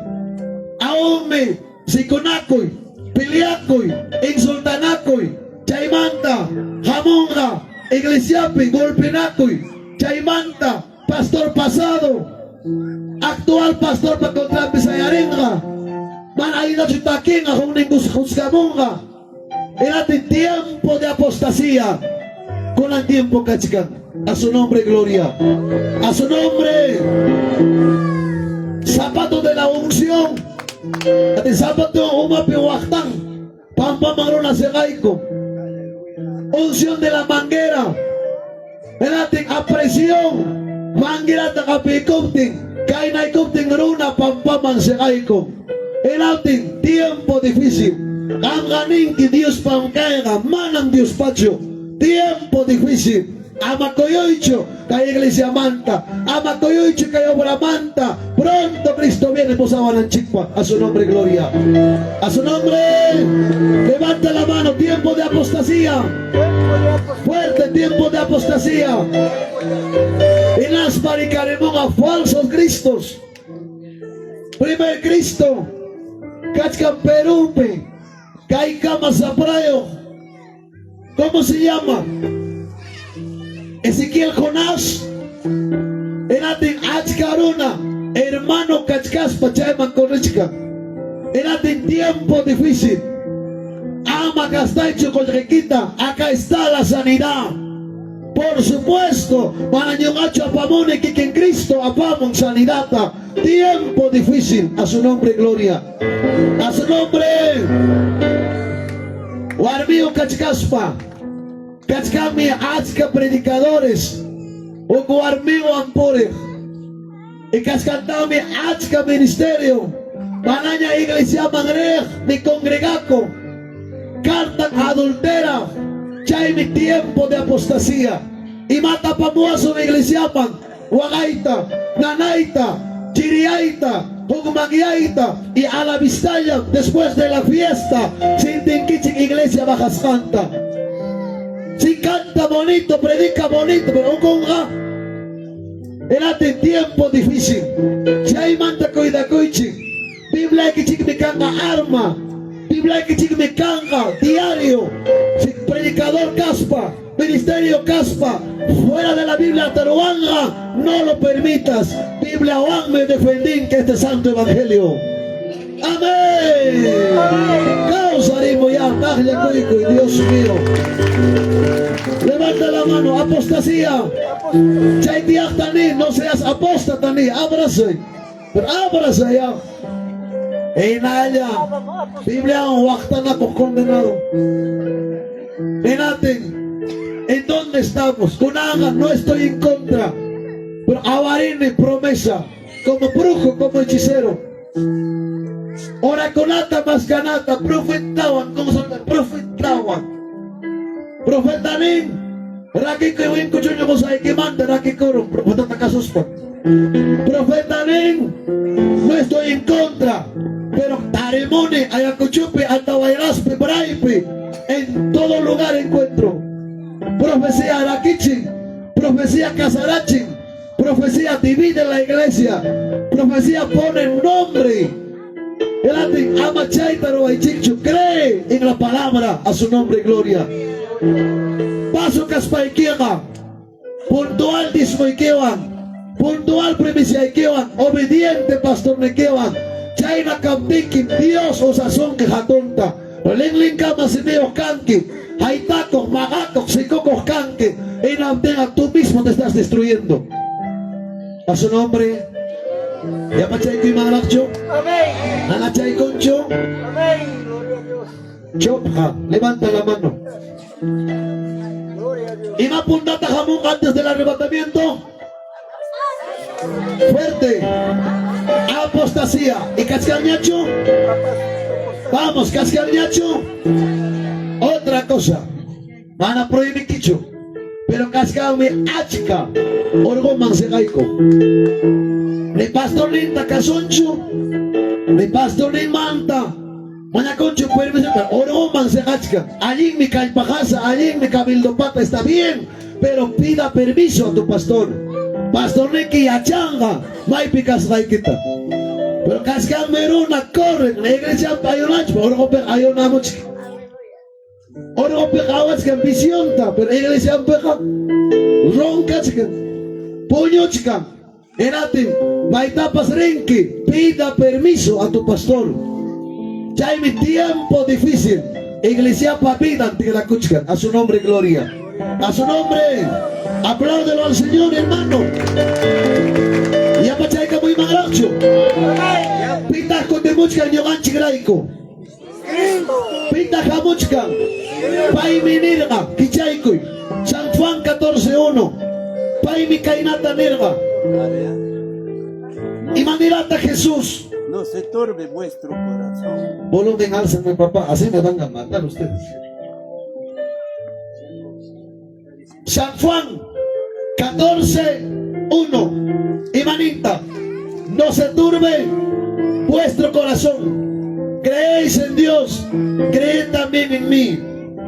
Aunme sikunakuy, peleakuy, insultanakuy. Chaymanta hamunqa. Iglesiapi golpenakuy. Chaymanta pastor pasado, actual pastorpa contranpi sayarinqa. Mana allintachu takinqa, huknin juzgamunqa. Eratin tiempo de apostasía. Kunan tiempo kachkan. A su nombre, gloria. A su nombre. Zapato de la unción. Ati zapato umapi waqtan. Pampaman runa siqayku. Unción de la manguera. Eratin a presión. Manguerata qapiykuptin. Kaynaykuptin runa pampaman siqayku. Eratin tiempo difícil. Qamqa ninki Diospam kayqa, manam Diospachu. Tiempo difícil. Ama kuyuychu kay iglesiamanta, ama kuyuychu kay obramanta. Pronto Cristo viene pusawananchikpaq. A su nombre, gloria. A su nombre. Levanta la mano. Tiempo de apostasía. Fuerte tiempo de apostasía. Y las a falsos cristos. Primer Cristo. Kachkan Perúpe. Kaikama Zaprayo. ¿Cómo se llama? Ezequiel Jonás. Eratin achka runa. Hermano kachkaspa chayman corrichka. Eratin tiempo difícil. Ama gastaychu qullqiykita. Acá está la sanidad. Por supuesto, mana ñuqachu apamuni kikin Cristo apamun sanidata. Tiempo difícil. A su nombre, gloria. A su nombre. Warmiyo kachkaspa. Kachkanmi achka predicadores. Huk warmiwan puriq. Y kachkantaqmi achka ministerio. Manaña iglesiaman riq ni congregako. Carta adultera. Chaymi tiempo de apostasía. Imata apamuwasun iglesiaman. Waqayta, nanayta, chiriyayta, hukmanyayta y a la vistalla después de la fiesta sintinkichik iglesia bajasqanta. Si canta bonito, predica bonito, pero ukunqa eratin tiempo difícil. Chaymanta cuidakuychik. Bibliaykichikmi kanqa arma. Bibliaykichikmi kanqa diario. Si predicador kaspa, ministerio kaspa, fuera de la Biblia taruanga, no lo permitas. Biblia me defendín que este santo evangelio. Amén. Causarimo ya, Dios mío. Levanta la mano, apostasía. Chay no seas apóstata ni, ábrase. Pero ábrase ya. Enaya, Biblia waqtanakuq condenado. Enaten, ¿en dónde estamos? Kunanqa, no estoy en contra. Pero awarini promesa, como brujo, como hechicero. Oraconata maskanata, profetawan, ¿cómo se llama? Profetawan. Profetanin, rakiko winkuchuño manda rakikorum, profeta takasuspa. Profetanin, no estoy en contra, pero Tarimuni, Ayacuchupi, Andahuayraspi, Braipi, en todo lugar encuentro. Profecía Araquichin, profecía Casarachin, profecía divide la iglesia, profecía pone nombre. El anti ama chayta ruwaychikchu, cree en la palabra, a su nombre gloria. Paso kaspaykiqa, puntual diezmoykiwan, puntual primiciaykiwan, obediente pastornikiwan, chayna kaptiki Dios usasunki hatunta. Linlinkama simiyuq kanki, haytakuq, maqakuq, sikukuq kanki, hinaptinqa tú mismo te estás destruyendo. A su nombre. Yamachaykuy manraqchu? Amén. Nanachaykunchu? Amén. Gloria a Dios. Chopja, levanta la mano. Gloria a Dios. ¿Ima puntata hamunqa antes del arrebatamiento? Fuerte. Apostasía. ¿Y kachkanñachu? Vamos, kachkanñachu. Otra cosa. Mana prohibikichu. Pero kachkanmi achka. Orgoman siqayku. Ni pastor ninta kasunchu. Ni pastor nin manta. Mañakunchu permiso, pero orgoman siqachka. Allinmi kallpaqasa, allinmi cabildo pata, está bien. Pero pida permiso a tu pastor. Pastor niki yachanqa, maypi kasqaykita. Pero kachkanmi runa corren, la iglesia ayunachpa, orgopi ayunamuchik. Orqopiqa qawachkan visionta, pero iglesianpiqa roncachkan, puñuchkan. Hinaptin maytapas rinki, pida permiso a tu pastor. Chaymi tiempo difícil, iglesiapa vidan tikrakuchkan. A su nombre, gloria. A su nombre, apláudelo al Señor, hermano. Yapachayka muy manraqchu. Pitaq kutimuchkan ñuqanchikrayku. Pitaq hamuchkan. Paymi nirqa, kichaykuy. San Juan 14:1. Paymi kaynata nirqa. Imanirata Jesús? No se turbe vuestro corazón. Volumen álzame, papá. Así me van a matar ustedes. San Juan 14:1. Imaninta, no se turbe vuestro corazón. Creéis en Dios, creed también en mí.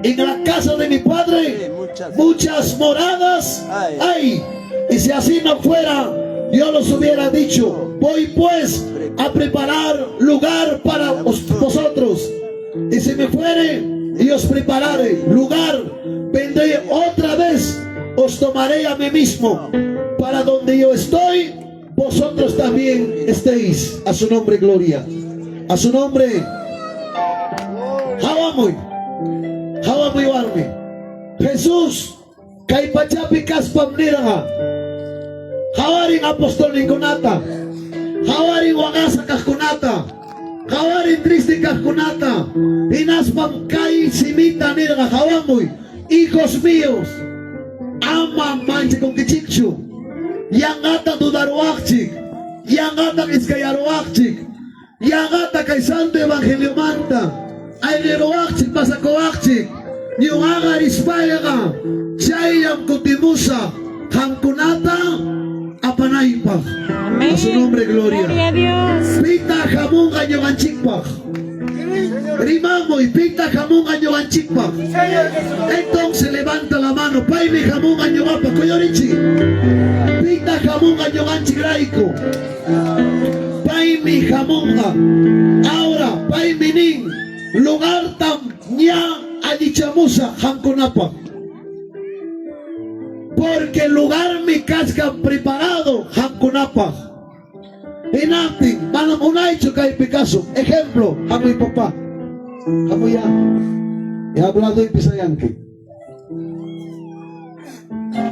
En la casa de mi Padre muchas moradas hay. Y si así no fuera, yo los hubiera dicho: voy pues a preparar lugar para vosotros. Y si me fuere y os preparare lugar, vendré otra vez, os tomaré a mí mismo, para donde yo estoy, vosotros también estéis. A su nombre, gloria. A su nombre. Hawamuy. Hawamuy warmi. Jesús, kay pachapi kaspam nirqa. Hawarin apostolninkunata. Hawarin waqasa kaqkunata. Hawarin triste kaqkunata. Hinaspam kay simita nirqa hawamuy. Hijos míos, ama manchakunkichikchu. Yanqata dudaruwaqchik. Yanqata iskayaruwaqchik. Yanqata kay santo evangeliomanta. Ayniruwaqchik, pasakuwaqchik. Ñuqaqa rispayqa chayllam kutimusaq qamkunata apanaypaq. Amén. A su nombre, gloria. Gloria a Dios. Pitaq hamunqa ñuqanchikpaq. Rimamuy, pitaq hamunqa ñuqanchikpaq. Entonces levanta la mano, paymi hamunqa ñuqapaq, kuyurichi. Pitaq hamunqa ñuqanchikrayku. Paymi hamunqa. Ahora, paymi nin, lugartam ña allichamusaq qamkunapaq. Porque lugarmi kachkan preparado qamkunapaq. Hinaptin, manam unaychu kaypi kasun. Ejemplo, hamuy papá. Hamuy ya. He hablado y pisayanki.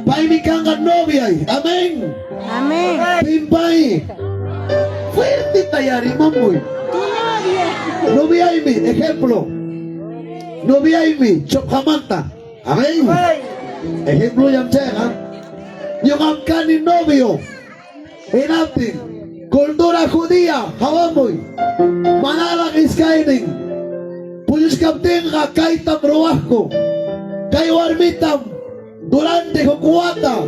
Paymi kanqa noviay. Amén. Amén. Pimpay. Fuerte tayarimamuy. Tu novia. Noviaymi, ejemplo. Noviaymi, chopjamanta. Amén. Ejemplo llam chayqa. Ñuqam kani novio. Hinaptin, cultura judía, hawamuy. Manaraq iskaynin. Puñuchkaptinqa kaytam ruwaqku. Kay warmitam durante huk wata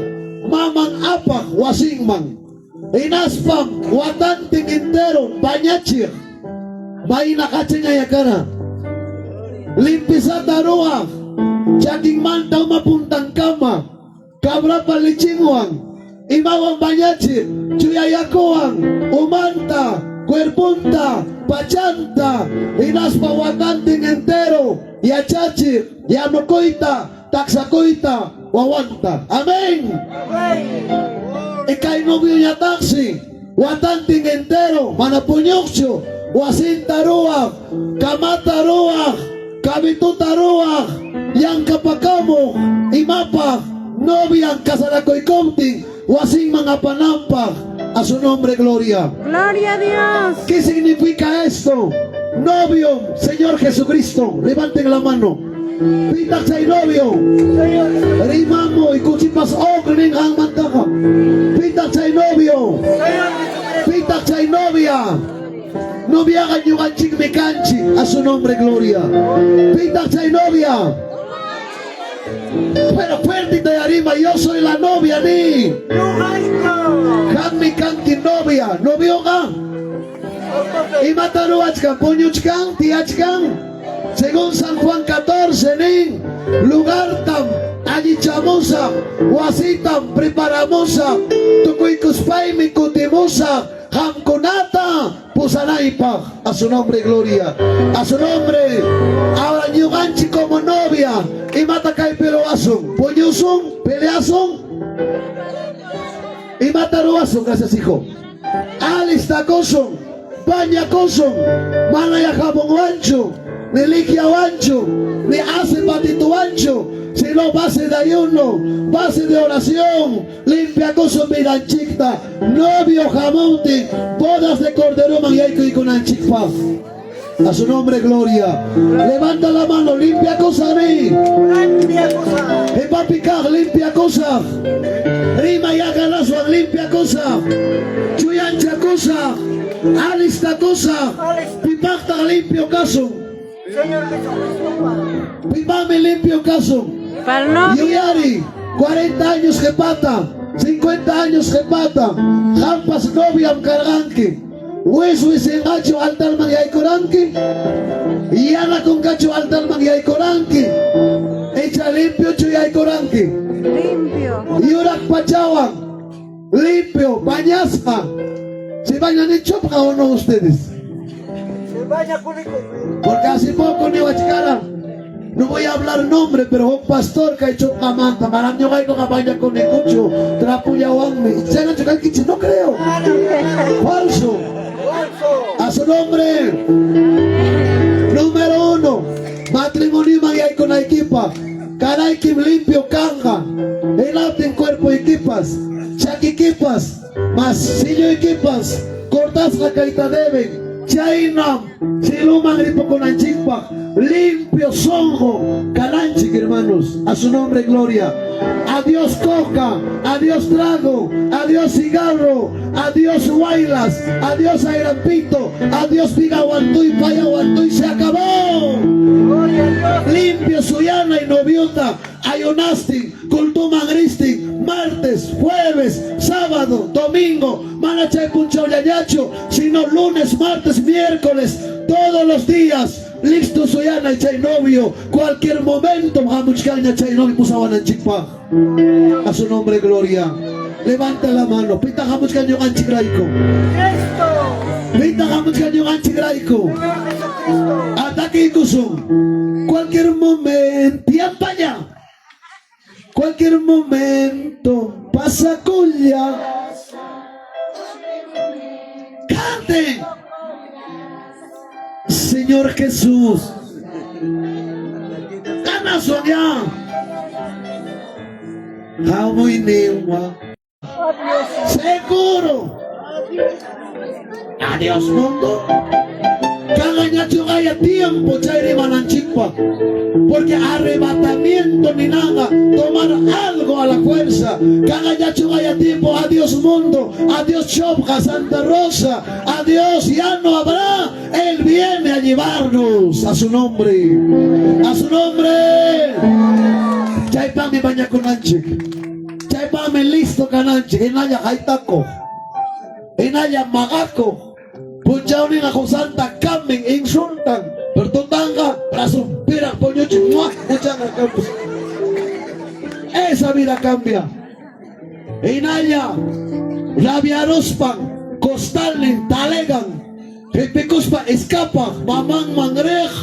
maman apaq wasinman. Hinaspam watantin entero bañachiq. Mayna qachaña yakara. Limpisata ruwaq. Chakinmanta umapuntankama. Cabrapa lechinwan. Imawan bañachiq. Chuyayakuwan. Umanta. Cuerpunta. Pachanta. Hinaspa watantin entero. Yachachiq. Yanukuyta. Taksakuyta. Wawanta. Amén. Ikay novioñataqsi. Watantin entero. Mana puñuqchu. Wasinta ruwaq. Kamata ruwaq. Kabituta ruwaq. Yankapakamuq. Imapaq. Novian kasarakuykumtin. Wasinman apanampaq. A su nombre, gloria. Gloria a Dios. ¿Qué significa esto? Novio, Señor Jesucristo. Levanten la mano. Pitaq chay novio. Rimamuy kuchipas uqnin qanmantaqa. Pitaq chay novio. Pitaq chay novia. Noviaqa ñuqanchikmi kanchik. A su nombre, gloria. Pitaq chay novia. Pero fuerte te arriba, yo soy la novia ni. Qammi kanki novia, novioqa. Imata ruwachkan, puñuchkan, tiyachkan. Según San Juan 14, nin, lugartam allichamusaq, wasitam preparamusaq, tukuykuspaymi kutimusaq, Qamkunata pusanaypaq. A su nombre, gloria. A su nombre. Ahora ñuqanchik como novia, imata kaypi ruwasun? Puñusun? Peleasun? Imata ruwasun? Gracias, hijo. Alistakusun, bañakusun, manaya jabonwanchu, ni liquiawanchu, ni hace patituwanchu, sino base de ayuno, base de oración, limpiakusun vidanchikta, novio hamuntin, bodas de corderoman yaykuykunanchikpaq. A su nombre, gloria. Levanta la mano, limpia cosa a mí. Limpia cosa. Papi limpia cosa. Rima ya ganaswan, limpia cosa. Chuyancha cosa. Alista cosa. Pipakta limpio kasun. Señor Jesucristo. Pipami limpio kasun. Para el novio. Yuyari, 40 años que pata, 50 años que pata, Jampas noviam karganki. Wis wisinqachu altarman yaykuranki, yana kunkachu altarman yaykuranki, icha limpiochu yaykuranki. Limpio. Yurak pachawan, limpio, bañasqa. ¿Se bañan en chopqa o no ustedes? Se baña kuliku. Porque hace poco ni wachkara. No voy a hablar nombre, pero un pastor que ha hecho manta, manam ñuqayku baña con nikuchu, trapullawanmi. Chaynachu kankichik? No creo. Falso. Falso. A su nombre. Número 1. Matrimonio yaykunaykipaq. Kanaykim limpio kanqa. Hinaptin cuerpo equipas, chakikipas, mas sillo equipas, cortasqa kayta deben. Chaynam, ciluman ripukunanchikpaq, limpio sonqo, kananchik hermanos, a su nombre gloria. Adiós coca, adiós trago, adiós cigarro, adiós huaylas, adiós airampito, adiós pigahuantuy, payahuantuy, se acabó. Gloria a Dios. Limpio suyana y noviota, ayunastin, cultuman ristin, martes, jueves, sábado, domingo, mana chay punchawllañachu, sino lunes, martes, miércoles, todos los días. Listo suyana y chay novio, cualquier momento, hamuchkaña chay novio pusawananchikpaq. A su nombre gloria. Levanta la mano. Pita hamuchkan ñuqanchikrayku. Cristo. Pita hamuchkan ñuqanchikrayku. Señor Jesucristo. Ataque Cualquier momento, tiempo ya. Cualquier momento pasa cuya. Canten. Señor Jesús. Gana ya. Hamuy niwa. Seguro. Adiós mundo. Kanqañachu haya tiempo chay rimananchikpaq. Porque arrebatamiento ni nada, tomar algo a la fuerza. Kanqañachu haya tiempo, adiós mundo, adiós Chopja, Santa Rosa, adiós, ya no habrá. Él viene a llevarnos a su nombre, a su nombre. Chaypaqmi bañakunanchik. Chaypaqmi listo kananchik. Hinalla haytakuq. Hinalla maqakuq. Punchawninqa qusanta kamin, insultan. Pero tutanqa, brazo piraq puñuchin, muah, muchanga campos. Esa vida cambia. Hinalla, rabiaruspan, costalnin, talegan, Ripikuspa escapa, mamanman riq.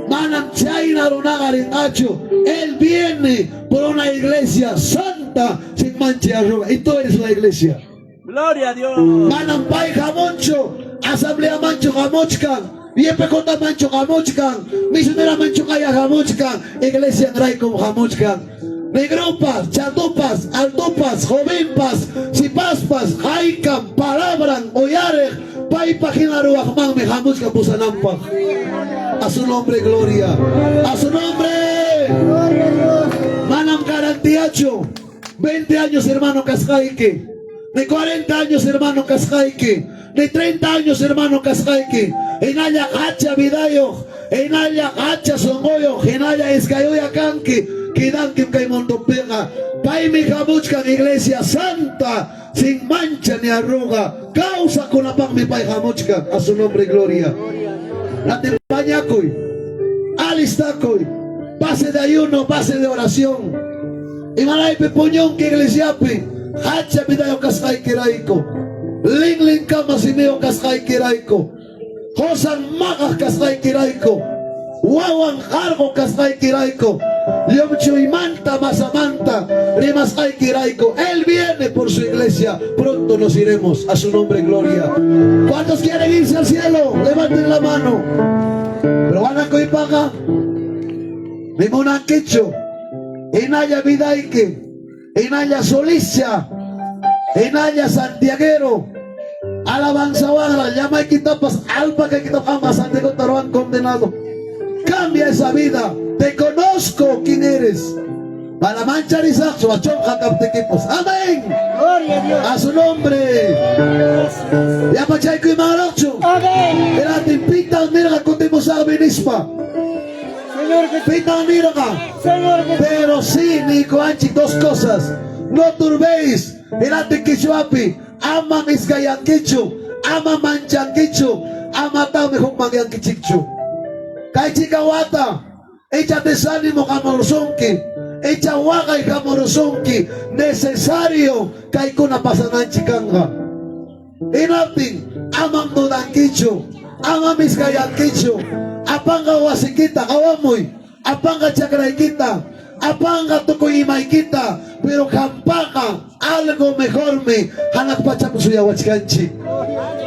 Manam chayna runaqa rinqachu. Él viene por una iglesia santa sin mancha y arruga. Y tú eres la iglesia. Gloria a Dios. Manam pay hamunchu, asamblea manchu hamuchkan, yepekota manchu hamuchkan, misionera manchu kaya hamuchkan, iglesia raykum hamuchkan. Negropas, chatupas, altupas, jovenpas, sipaspas, haykam, palabran, uyareq, paypa hina ruwaqmanmi hamuchkan pusananpaq. A su nombre, gloria. A su nombre. Gloria a Dios. Manam garantiachu. 20 años, hermano kasqayki. Ni 40 años, hermano kasqayki. Ni 30 años, hermano kasqayki. Hinalla hacha vidayuq. Hinalla hacha sunquyuq. Hinalla iskayuya kanki. Kidankim kay mundupiqa. Paymi hamuchkan iglesia santa. Sin mancha ni arruga. Kawsakunapaqmi pay hamuchkan. A su nombre, gloria. Natin bañakuy. Alistakuy. Base de ayuno, base de oración. Imaraypi puñunki iglesiapi. Hacha vidayuq kasqaykirayku. Linlinkama simiyuq kasqaykirayku, qosan maqaq kasqaykirayku, wawan qarqo kasqaykirayku, llumchuymanta masamanta rimasqaykirayku. Él viene por su iglesia, pronto nos iremos. A su nombre, gloria. ¿Cuántos quieren irse al cielo? Levanten la mano. Pero van a kuipaqa, nimunankichu, hinalla vidayki, hinalla solischa, hinalla santiaguero, alabanzawanra, llamaykitapas, alpakaykitapas, ama Santiago taruan condenado. Cambia esa vida. Te conozco quién eres. Para mancharizar su achonja kaptikipos. Amén. Gloria a Dios. A su nombre. Gracias. Ya pachayku imaraqchu. Amén. Eratin pitan nirqa kutimusaqmi nispa. Señor Jesús. Pitan nirqa. Señor Jesús. Pero sí, niykuwanchik, dos cosas. No turbéis. Eratin kichwapi. Ama iskayankichu. Ama manchankichu. Ama tawmi hukmanyankichikchu. Kay chika wata. Echa desánimo hamursunki. Echa waqay hamursunki. Necesario kaykuna pasananchik kanqa. Hinaptin amam dudankichu. Amam iskayankichu. Apanqa wasikita qawamuy. Apanqa chakraykita. Apanqa tukuy imaykita. Pero qampaqa algo mejormi hanaq pachapi suyawachkanchik.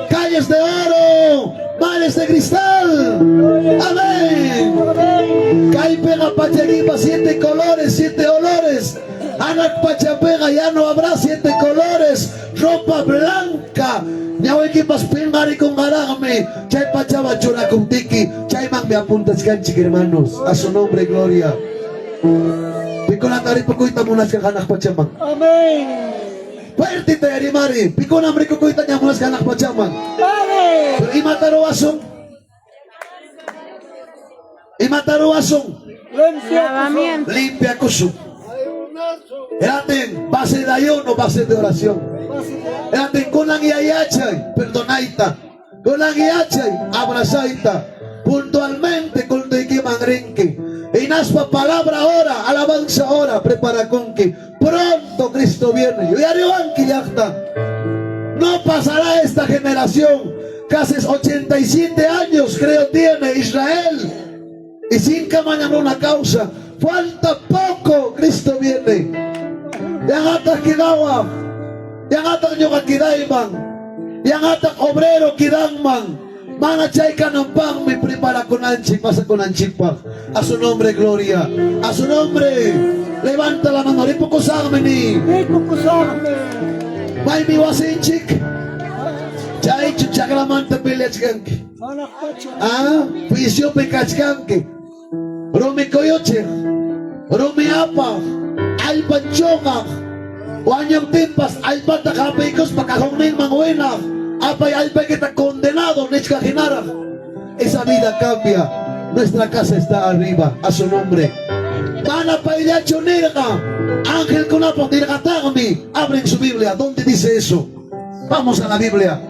Calles de oro, mares de cristal. Amén. Amén. Kaypiqa pachakipa siete colores, siete olores. Hanaq pachapiqa ya no habrá siete colores. Ropa blanca. Ñawiykipas pinqarikunqaraqmi. Chay pachaman churakuntiki. Chaymanmi apuntachkanchik, hermanos. A su nombre, gloria. Pikunata ripukuyta munachkan hanaq pachaman. Amén. Fuerte rimari. Pikunam rikukuyta ña munachkan hanaq pachaman. Amén. Pero imata ruwasun? Imata ruwasun? Limpia. Lavamiento. Limpiakusun. Eratin, base de ayuno, base de oración. Eratin, kunan yachay, perdonayta. Kunan yachay, abrazayta. Puntualmente kuntuykiman rinki. Hinaspa palabra ahora, alabanza ahora, preparakunki. Pronto Cristo viene. Yuyariwanki llaqta. No pasará esta generación. Casi 87 años creo tiene Israel. Y sin mañana una causa. Falta poco, Cristo viene. Yanqataq kidawaq. Yanqataq ñuqa kidayman. Yanqataq obrero kidanman. Mana chay kananpaqmi preparakunanchik, pasakunanchikpaq. A su nombre, gloria. A su nombre. Levanta la mano. Ripukusaqmi ni. Ripukusaqmi. Maymi wasinchik. Chaychu chakramanta peleachkanki. Hanaq pacha. Ah, juiciopi kachkanki. Rumi kuyuchiq, rumi apaq, allpa chuqaq, wañuptinpas allpata hapiykuspa cajonninman winaq, apay allpaykita condenado nichka hinaraq. Esa vida cambia. Nuestra casa está arriba, a su nombre. Mana payllachu nirqa, angelkunapaq nirqataqmi. Abren su Biblia, ¿dónde dice eso? Vamos a la Biblia.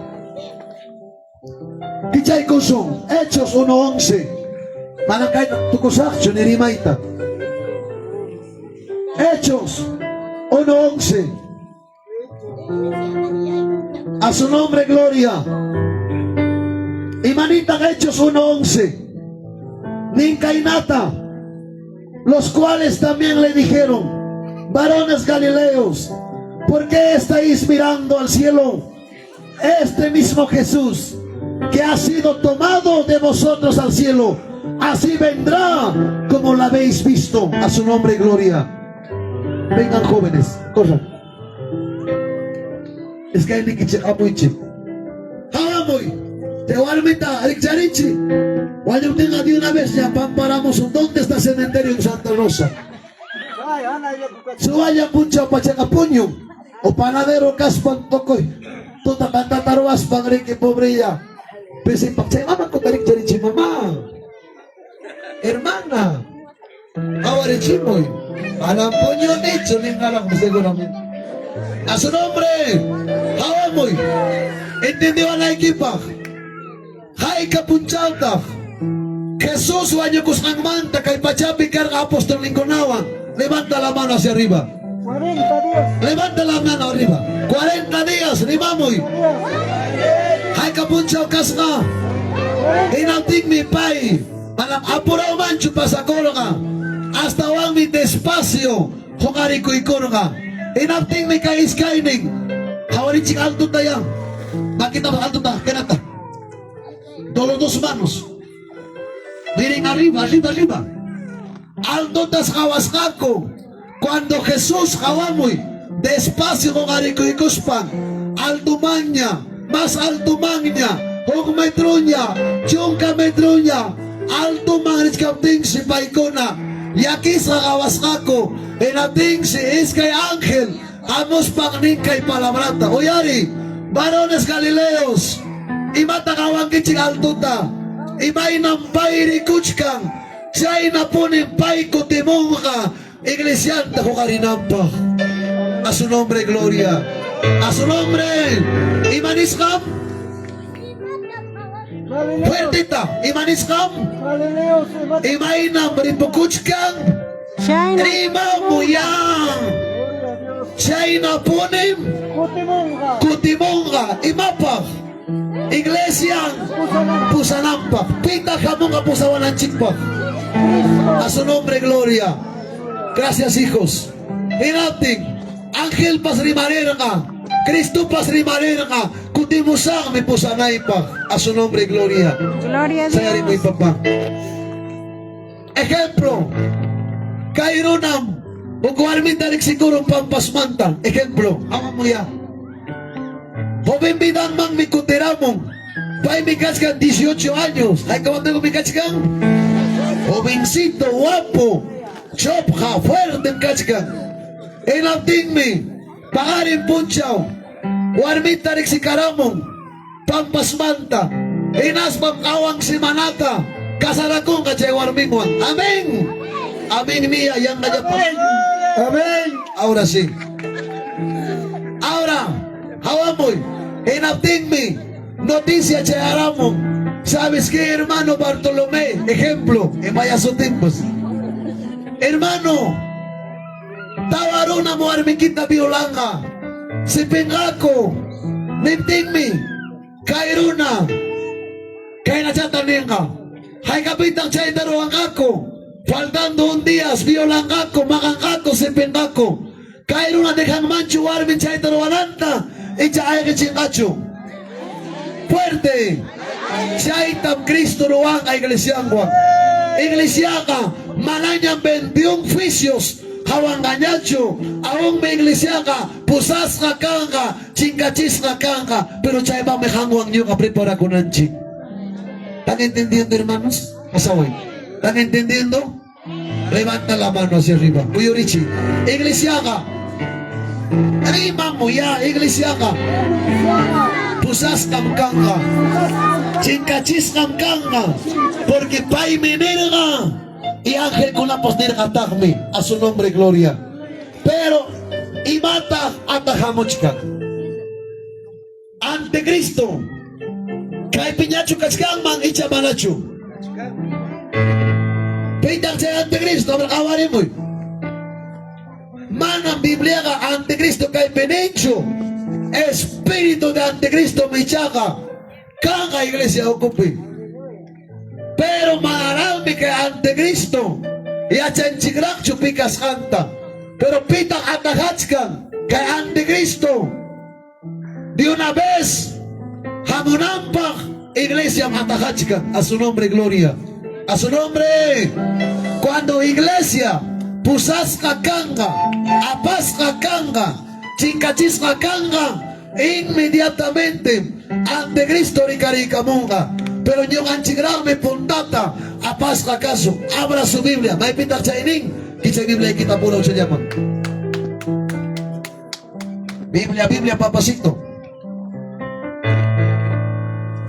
Kichaykusun, Hechos 1.11. Mana kayta tukusaqchu ni rimayta. Hechos 1.11. A su nombre, gloria. Imanitaq Hechos 1.11. Nin kaynata, los cuales también le dijeron, varones galileos, ¿por qué estáis mirando al cielo? Este mismo Jesús que ha sido tomado de vosotros al cielo, así vendrá como lo habéis visto. A su nombre, gloria. Vengan jóvenes, corran. Es que hay nikichik hamuychik. Hamuy. Te warmita, rikcharichi. Wañuptinqa de una vez ya pamparamos. ¿Dónde está el cementerio en Santa Rosa? Ay, ana yaku Suwaya puncha pachaqa puñun. O panadero kaspan tukuy. Tuta tantataruwaspan riki pobrilla. Pisipaq chay mama kutarikcharichi mamá. Hermana. Qawarichimuy. Manam puñunichu ninqaraqmi seguramente. A su nombre. Hawamuy. Entendiwanaykipaq. Hayka punchawtaq. Jesús wañukusqanmanta kay pachapi karqa apostolninkunawan. Levanta la mano hacia arriba. 40 días. Levanta la mano arriba. 40 días, rimamos. Hawamuy. Hayka punchaw kasqa? Hinaptinmi pay manam apurawmanchu pasakurqa, astawanmi despacio huqarikuykurqa. Hinaptinmi kay iskaynin qawarichik altota ya. Makitapas altota, kaynata. Todos dos manos. Miren arriba, arriba, arriba. Altotas qawasqaku. Cuando Jesús qawamuy, despacio huqarikuykuspan, altomanña, más altomanña, huk metroña, chunka metroña, altoman richkaptinsi paykuna llakisqa qawasqaku. Hinaptinsi iskay ángel hamuspan nin kay palabrata. Uyari, varones galileos, imata qawankichik altota, imaynam pay rikuchkan, chaynapunim pay kutimunqa iglesianta huqarinanpaq. A su nombre, gloria. A su nombre. Imanisqam? Fuertita. Imanisqam? Galileos, imata Imaynam ripukuchkan? Chayna Rimamuyan. Gloria a Dios. Chaynapunim Kutimunqa. kutimunqa. Imapaq? Iglesian Pusananpaq. pusananpaq. Pitaq hamunqa pusawananchikpaq. Cristo. A su nombre, gloria. Gracias, hijos. Hinaptin, angelpas rimarirqa, Cristopas rimarirqa, kutimusaqmi pusanaypaq. A su nombre, gloria. Gloria a Sayarimuy, Dios. papá. Ejemplo, kay runam, huk warmita riqsikurun pampasmanta. Ejemplo, ya. Joven vidanmanmi kutiramun. Paymi kachkan 18 años. Hayka mi kachkan? Jovencito, guapo, chopja, fuerte kachkan. Hinaptinmi, paqarin punchaw, warmita riqsikaramun, pampasmanta. Hinaspam qawan semanata, kasarakunqa chay warminwan. Amén. Amén mía, yanqallapa. Amén. Ahora sí. Ahora, hawamuy, hinaptinmi, noticia chayaramun. ¿Sabes qué, hermano Bartolomé? Ejemplo, en vaya tiempos. Hermano, tawa runa warmikita violanqa. Sipinqaku, niptinmi, kay runa, kaynachata ninqa. Haykapitaq chayta ruwanqaku. Faltando un día, violanqaku, maqanqaku, sipinqaku. Kay runa dejanmanchu warmin chayta ruwananta, icha ayqichinqachu. Fuerte. Chaytam Cristo ruwanqa iglesianwan. Iglesiaqa manañam 21 juicios hawanqañachu. Aún mi iglesiaqa pusasqa kanqa, chinkachisqa kanqa, pero chaymanmi qanwan ñuqa preparakunanchik. ¿Están entendiendo, hermanos? Pasaway. ¿Están entendiendo? Levanta la mano hacia arriba. Uyurichi. Iglesiaqa. Rimamuya, iglesiaqa. Pusasqam kanqa. Chinkachisqam kanqa. Porque paymi nirqa. Y angelkunapas nirqataqmi. A su nombre, gloria. Pero, imataq atajamuchkan. Anticristo. Kaypiñachu kachkanman icha manachu. Pitaq chay anticristo, a ver, qawarimuy. Manam Bibliaqa anticristo kaypi ninchu. Espíritu de anticristo michaqa kanqa iglesia ukupi. Pero manaraqmi kay anticristo yachanchikraqchu pi kasqanta. Pero pitaq atajachkan kay anticristo de una vez hamunanpaq iglesia atajachkan. A su nombre, gloria. A su nombre. Cuando iglesia pusasqa kanqa, apasqa kanqa, chinkachisqa kanqa, inmediatamente anticristo rikarikamunqa. Pero ñuqanchikraqmi puntata apasqa kasun. Abra su Biblia. Maypitaq chaynin? Kichay Biblia kita puro se llama. Biblia, Biblia, papacito.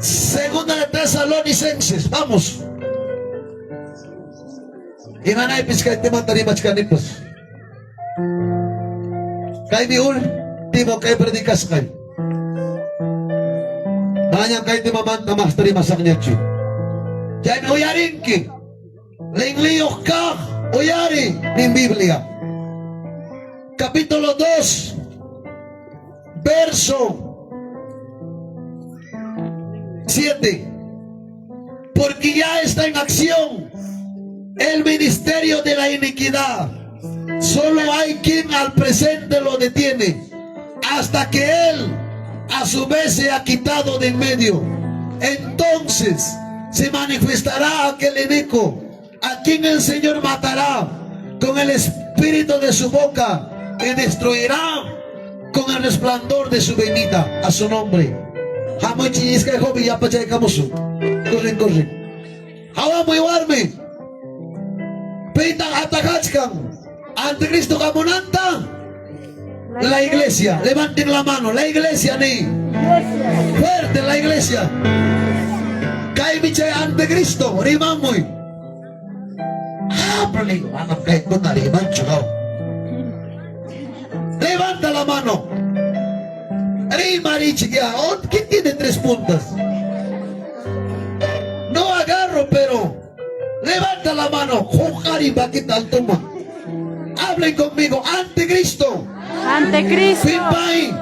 Segunda de Tesalonicenses. Vamos. Imanaypis kay temanta rimachkanipas. Kaymi último kay predikasqay. Manañam kay temamanta mas rimasaqñachu. Chaymi uyarinki. Linliyuq kaq uyari nin Biblia. Capítulo 2, verso 7. Porque ya está en acción el ministerio de la iniquidad. Solo hay quien al presente lo detiene, hasta que él a su vez se ha quitado de en medio. Entonces se manifestará aquel inicuo, a quien el Señor matará con el espíritu de su boca y destruirá con el resplandor de su venida. A su nombre. Corren, corren. Hawamuy warmi. Pitaq atajachkan. Anticristo hamunanta. La iglesia. Levanten la mano. La iglesia ni. Fuerte la iglesia. Kaymi chay anticristo. Rimamuy. Ah, pero le digo, manam kaykuna rimanchu. Levanta la mano. Rimarichik ya. ¿Quién tiene tres puntas? No agarro, pero levanta la mano. Hoqariy makita altoma. Hablen conmigo. Anticristo. Anticristo. Pim pay.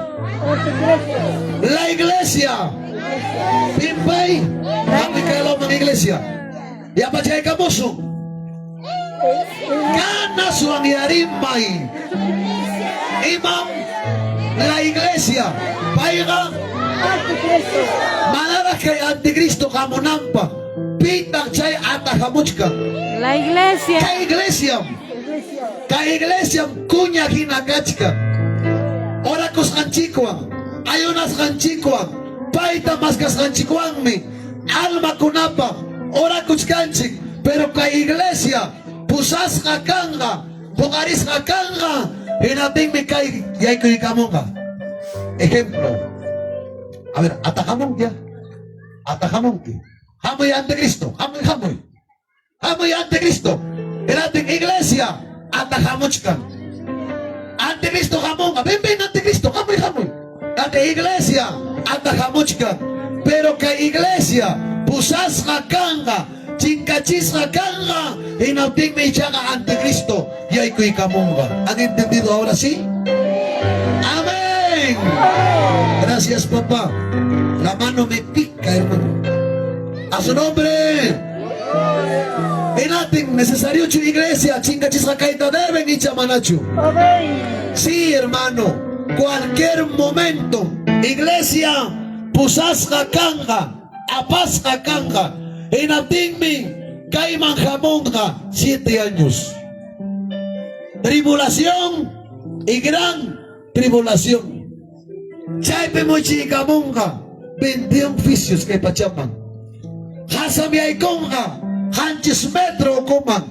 La iglesia. Pim pay. Hamuy iglesia. Yapachaykamusun. Ganaswan rimay. Imam la iglesia. Payqa. Manaraq kay anticristo hamunanpaq. Pitaq chay atajamuchkan. La iglesia. Kay iglesia. Kay iglesia kuña hina kachkan. Orakusqanchikwan, ayunasqanchikwan, payta maskasqanchikwanmi almakunapaq orakuchkanchik, pero kay iglesia pusasqa kanqa, huqarisqa kanqa, hinaptinmi kay yaykuykamunqa. Ejemplo. A ver, atajamunki ya. Atajamunki. Hamuy anticristo, hamuy hamuy. Hamuy anticristo. Hinaptin iglesia atajamuchkan. Anticristo hamunqa. Ven, ven, anticristo, hamuy, hamuy. Ante iglesia atajamuchkan. Pero kay iglesia pusasqa kanqa, chinkachisqa kanqa, hinaptinmi ichaqa anticristo yaykuykamunqa. ¿Han entendido ahora sí? Amén. Gracias, papá. La mano me pica, hermano. A su nombre. Hinaptin necesario chu iglesia, chinkachisqa kayta deben icha manachu. Sí, hermano. Cualquier momento, iglesia pusasqa kanqa, apasqa kanqa. Hinaptinmi kayman hamunqa 7 años. Tribulación y gran tribulación. Chaypi muchiykamunqa 21 juicios kay pachaman. Qasam yaykunqa 7 metro ukuman.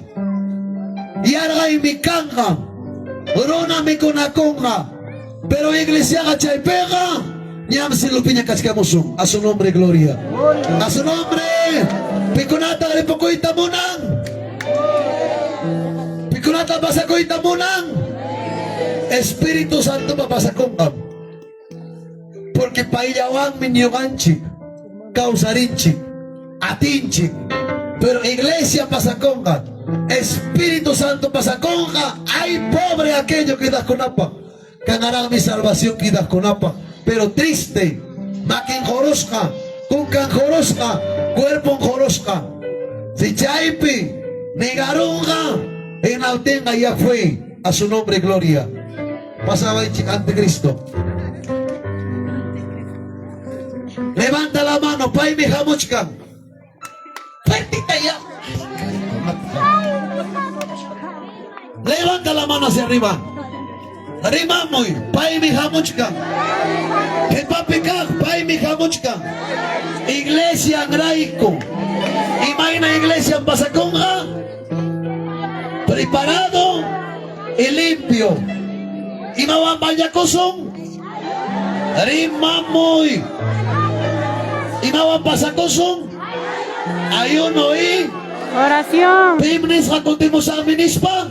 Yarqaymi kanqa. Runa mikunakunqa. Pero iglesiaqa chaypiqa ñam cielopiña kachkamusun. A su nombre, gloria. A su nombre. Pikunataq ripukuyta munan. Pikunataq pasakuyta munan. Espíritu Santo papasakunqam. Porque payllawanmi ñuqanchik, kawsarinchik, atinchik. Pero iglesia pasakunqa, Espíritu Santo pasakunqa, ay pobre aquello que kunapa. Kanaraqmi salvación kunapa. Pero triste, makin qurusqa, kunkan qurusqa, cuerpon qurusqa. Si chaypi negarunqa, hinaptinqa ya fue. A su nombre, gloria. Pasaba anticristo. Levanta la mano, paymi hamuchkan. Fuertita ya. Levanta la mano hacia arriba. Rimamuy, paymi hamuchkan. Qipapi kaq, paymi hamuchkan. Iglesia rayku. Imayna iglesia pasakunqa? Preparado y limpio. Imawan bañakusun? Rimamuy. Imawan pasakusun? Ayuno y Oración. pim nisqa kutimusaqmi nispa.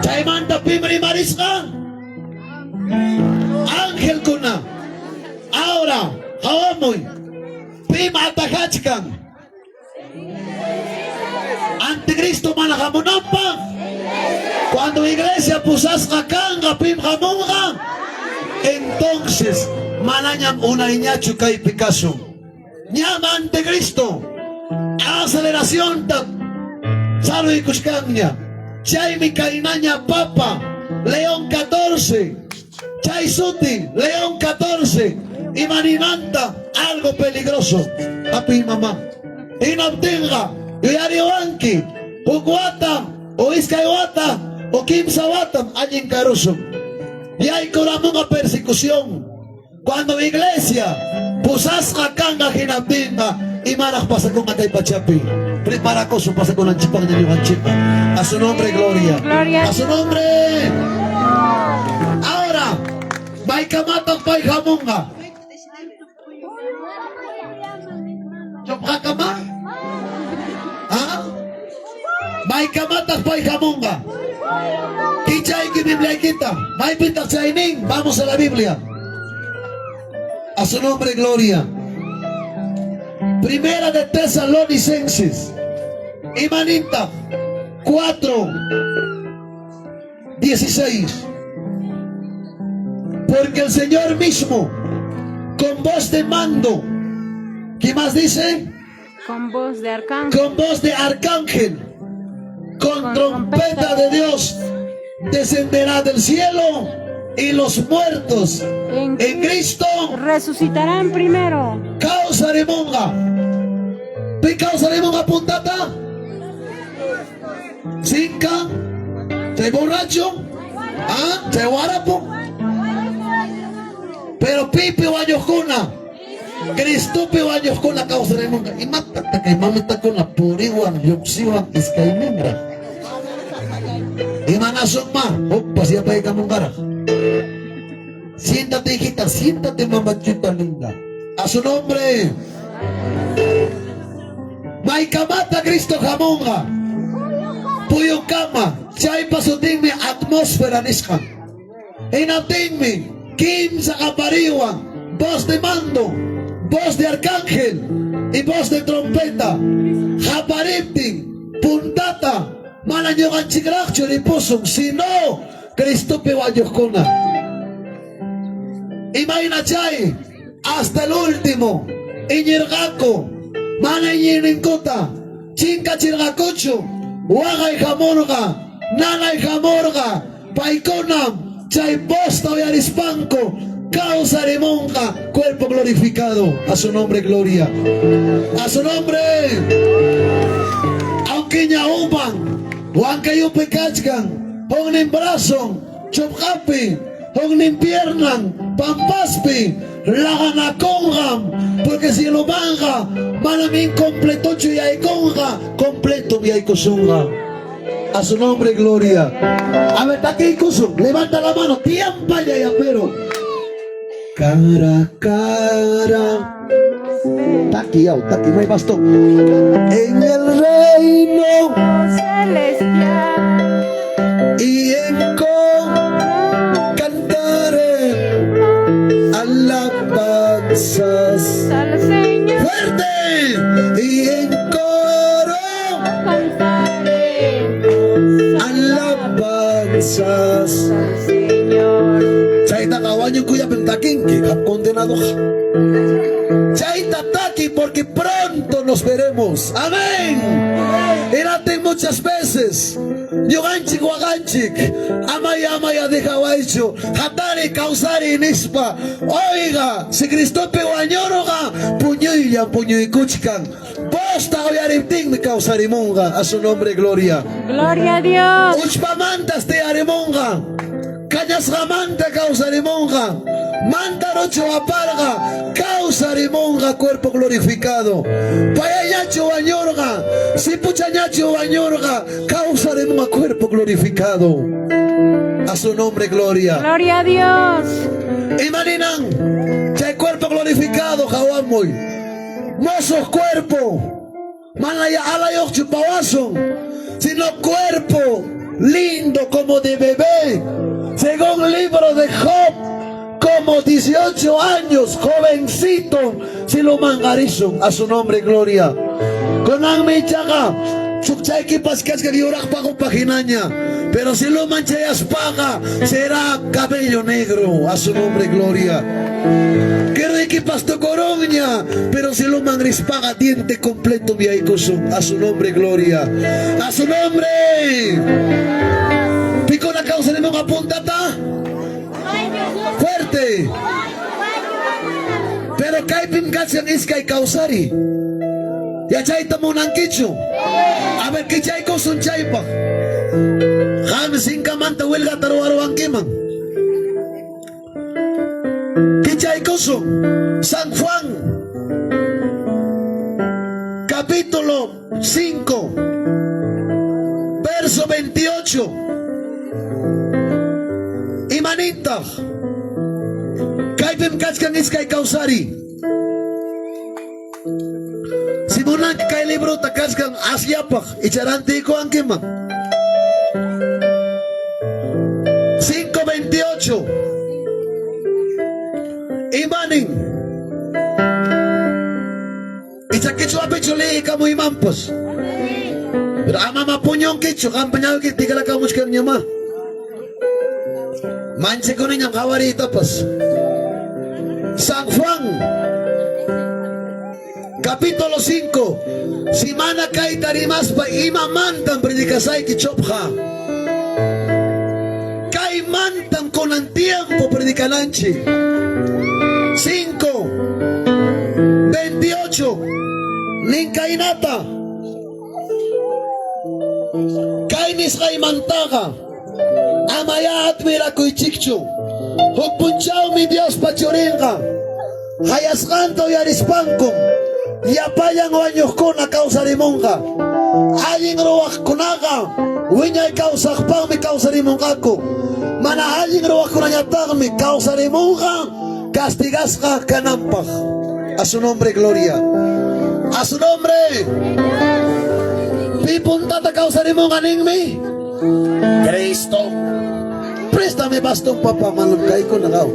Chaymanta pim rimarisqa. Angelkuna. Ahora, hawamuy. Pim atajachkan. Anticristo mana hamunanpaq. Cuando iglesia pusasqa kanqa pim hamunqa. Entonces, manañam unayñachu kaypi kasun. Ñam anticristo aceleracionta saruykuchkanña. Chaymi kaynaña papa León 14. Chay suti León 14. Imaninanta algo peligroso. Papi y mamá. Hinaptinqa yuyariwanki huk wata o iskay wata o kimsa watam allin karusun. Yaykuramunqa persecución. Cuando iglesia pusasqa kanqa hinaptinqa imaraq pasakunqa kay pachapi. Preparakusun pasakunanchikpaqña ñuqanchikqa. A su nombre gloria. Gloria A su nombre. Ahora, maykamataq pay hamunqa. Chupqakama? ¿Ah? Maykamataq pay hamunqa. Kichayki Bibliaykita. Maypitaq chaynin. Vamos a la Biblia. A su nombre, gloria. Primera de Tesalonicenses. Imaninta. 4. 16. Porque el Señor mismo, con voz de mando, ¿qué más dice? Con voz de arcángel. Con voz de arcángel, con Con trompeta trompeta de Dios, descenderá del cielo y los muertos En en Cristo Resucitarán primero. Kawsarimunqa. Pi kawsarimunqa puntata? Sinka, chay borracho, ah, chay warapo. Pero pipi wañuqkuna, Cristopi wañuqkuna kawsarimunqa. Imatataq kay mamitakuna puriwan, lluqsiwan iskayninraq. Imanasunma, hukpas yapaykamunqaraq. Siéntate, hijita, siéntate, mamachita linda. A su nombre. Maykamata Cristo hamunqa. Puyukama, chaypa sutinmi atmósfera nisqa. Hinaptinmi, kimsa qapariwan, voz de mando, voz de arcángel y voz de trompeta. Qapariptin, puntata, mana ñuqanchikraqchu ripusun, sino Cristopi wañuqkuna. Imayna chay, hasta el último, iñirqaku, mana iñiyninkuta, chinkachirqakuchu, waqay hamurqa, nanay hamurqa, paykunam chay vozta uyarispanku, kawsarimunqa, cuerpo glorificado, a su nombre gloria, a su nombre. Aunque ña uman, Huancayupi kachkan, huknin brazon, chupqapi, huknin piernan, pampaspi, laqanakunqam, porque si lo manga, manam incompletochu yaykunqa, completo yaykusunqa. A su nombre, gloria. A ver, takiykusun, levanta la mano, tiempo ya, pero. Cara a cara. Taki, yau, taki, no hay bastón. En el reino Celestial. y en cantaré alabanzas. Al Señor ¡Fuerte! Y en coro cantaremos alabanzas. al Señor. Chayta wañukuyapim takinki, condenado. Chayta taki porque pronto nos veremos. Amén. Erate muchas veces. Ñuqanchik waqanchik. Amay amaya dejawaychu. Hatari kawsari nispa. Oiga, si Cristopi wañurqa, puñuylla puñuykuchkan. Vozta uyariptinmi kawsarimunqa. A su nombre gloria. Gloria a Dios. Uchpamantas tiyarimunqa. Kañasqamanta kawsarimunqa. Mantaruchu aparqa kawsarimunqa cuerpo glorificado. Payañachu wañurqa, sipuchañachu wañurqa, kawsarimunqa cuerpo glorificado. A su nombre gloria. Gloria a Dios. Imaninan, chay cuerpo glorificado hawamuy. Mozos cuerpo, manaya alayuqchu pawasun, sino cuerpo lindo como de bebé. Según el libro de Job, como 18 años, jovencito, si lo mangarizun, a su nombre gloria. Kunanmi ichaqa, Chukchaykipas kachkan yuraq paqopa hinaña. Pero cieloman chayaspaqa será cabello negro. A su nombre, gloria. Kiruykipas tukurunña, pero cieloman rispaqa diente completo yaykusun. A su nombre, gloria. A su nombre. Pikuna kawsarimunqa puntata. Fuerte. Pero kaypim kachkan iskay kawsari. Yachayta munankichu. A ver, kichaykusun chaypaq. Qam sinkamanta huelgata ruwaruwankiman. Kichaykusun. San Juan. Capítulo 5. Verso 28. Imanintaq. Kaypim kachkan iskay kawsari. Si munanki kay librota kachkan asllapaq icha rantiykuwankiman. 5.28. Imanin. Icha qichwapichu liykamuymanpas. Pero ama mapuñunkichu, qampa ñawiki tikrakamuchkanñamá. Manchakuniñam qawariytapas. San Juan, capítulo 5. Si mana kayta rimaspa imamantam predicasayki chopqa. Kaymantam kunan tiempo predicananchik. 5, 28. Nin kaynata. Kay nisqaymantaqa amayá admirakuychikchu. Huk punchawmi Diospa churinqa qayasqanta uyarispankum llapallan wañuqkuna kawsarimunqa. Allin ruwaqkunaqa wiñay kawsaqpaqmi kawsarimunqaku. Mana allin ruwaqkunañataqmi kawsarimunqa castigasqa kananpaq. A su nombre, gloria. A su nombre. Pi puntata kawsarimunqa ninmi? Cristo. Préstame bastón, papá, manam kaykuna qaw.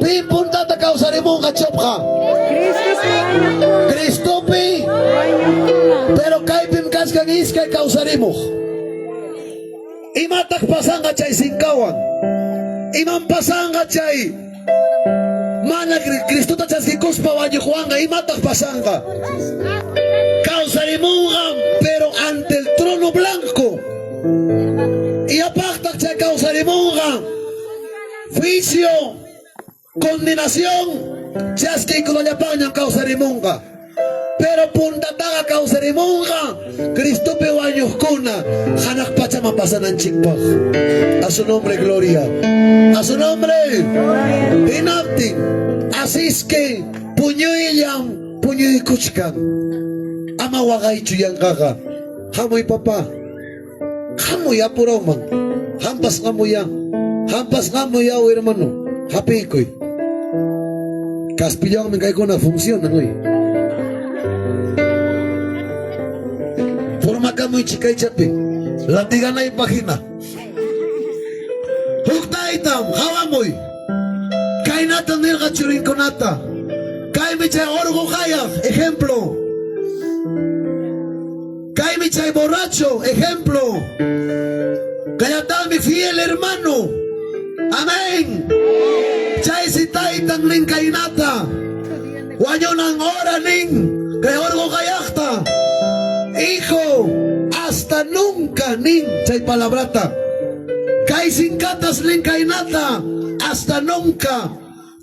Pi puntata kawsarimunqa chopqa. Cristopi. Pero kaypim kachkan iskay kawsarimuq. Imataq pasanqa chay sinkawan? Imam pasanqa chay mana Cristota chaskikuspa wañuqwanqa? Imataq pasanqa? Kawsarimunqa, pero ante el trono blanco. Y apaqtaq chay kawsarimunqa juicio, condenación, chaskiykunallapaqñam kawsarimunqa. Pero puntataqa kawsarimunqa Cristopi wañuqkuna hanaq pachaman pasananchikpaq. A su nombre, gloria. A su nombre. Hinaptin. Así es que puñuyllam puñuykuchkan. Ama waqaychu yanqaqa. Hamuy papá. Hamuy apurawman. Hampas hamuya. Hampas hamuya, hermano. Hapiykuy. Kaspillanmi kaykuna funcionan hoy. Formakamuychik kaychapi. Latiganaypaq hina. Huk taytam hawamuy. Kaynata nirqa churinkunata. Kaymi chay orqo qayaq, ejemplo. Kaymi chay borracho, ejemplo. Kayataqmi fiel hermano. Amén. Chaysi taytan nin kaynata. Wañunan hora nin. Kay orqo qayaqta. Hijo, hasta nunca nin chay palabrata. Kay sinkatas nin kaynata. Hasta nunca.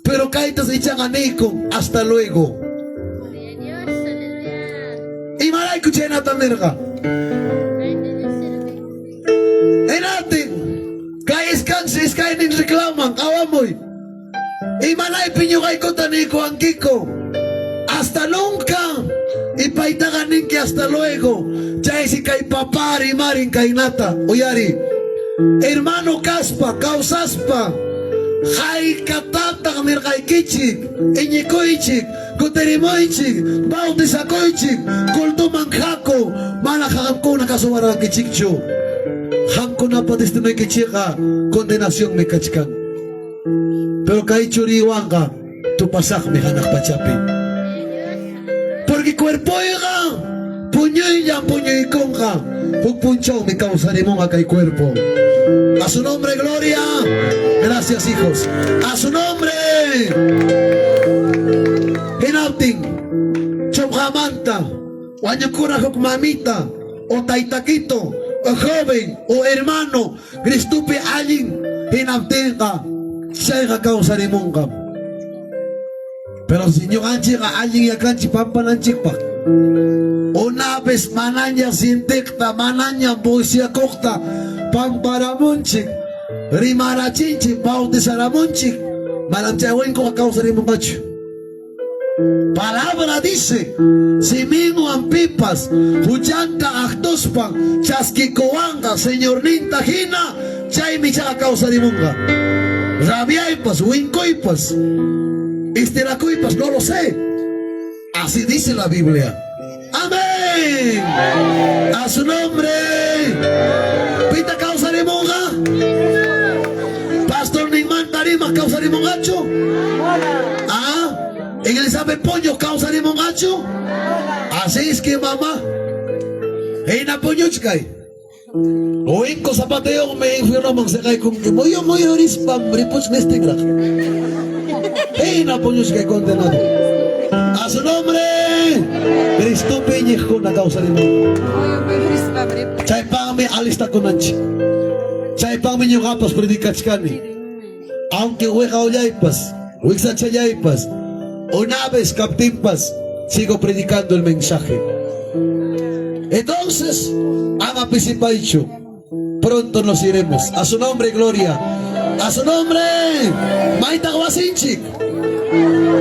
Pero kaytas ichaqa niykun hasta luego. Imarayku chaynata nirqa? Hinatin, kay iskansi iskaynin reclaman, qawamuy. Imanaypi ñuqaykuta niykuwankiku. Hasta nunca. Y paytaqa ninki hasta luego. Chaysi kay papá rimarin kaynata. Uyari. Hermano kaspa, kawsaspa. Haykatataq nirqaykichik, iñikuychik, kutirimuychik, bautizakuychik, cultuman haku, mana qamkuna kasuwarqankichikchu. Qamkunapa destinoykichikqa condenacionmi kachkan. Pero kay churiwanqa tupasaqmi hanaq pachapi. Porque cuerpoyqa puñu k'umuykunqa, huk punchawmi kawsarimunqa kay cuerpo. A su nombre, gloria. Gracias, hijos. A su nombre. Hinaptin, chumqamanta, wañukura huk mamita, o taytaquito, o joven, o hermano, Cristopi allin, hinaptinqa, chayqa kawsarimunqa. Pero si ñuqanchikqa allin yakanchik pampananchikpaq. Una vez manaña sintiqta, manaña busiakuqta pamparamunchik, rimarachinchik, bautizaramunchik, manam chay winkuqa kawsarimunqachu. Palabra dice, siminwan pipas huchanta aqtuspan chaskikuwanqa Señorninta hina, chaymi ichaqa kawsarimunqa. Rabiaypas, winkuypas, estirakuypas, no lo sé. Así dice la Biblia. Amén. A su nombre. Pita kawsarimunqa? Pastor ninmanta rimaq kawsarimunqachu? Ah, Elizabeth Poño kawsarimunqachu? Así es que mamá. Hina puñuchkay. Winko zapateyuqmi infiernoman seqaykunki. Muyu muyurispam ripuchnistinraq. Hina puñuchkay condenado. A su nombre. Cristopi iñiqkuna kawsarimunqa. Chaypaqmi alistakunanchik. Chaypaqmi ñuqapas predicachkani. Aunque wiqawllaypas, wiksachallaypas, una vez kaptinpas, sigo predicando el mensaje. Entonces, ama pisipaychu, pronto nos iremos. A su nombre, gloria. A su nombre. Maytaq wasinchik.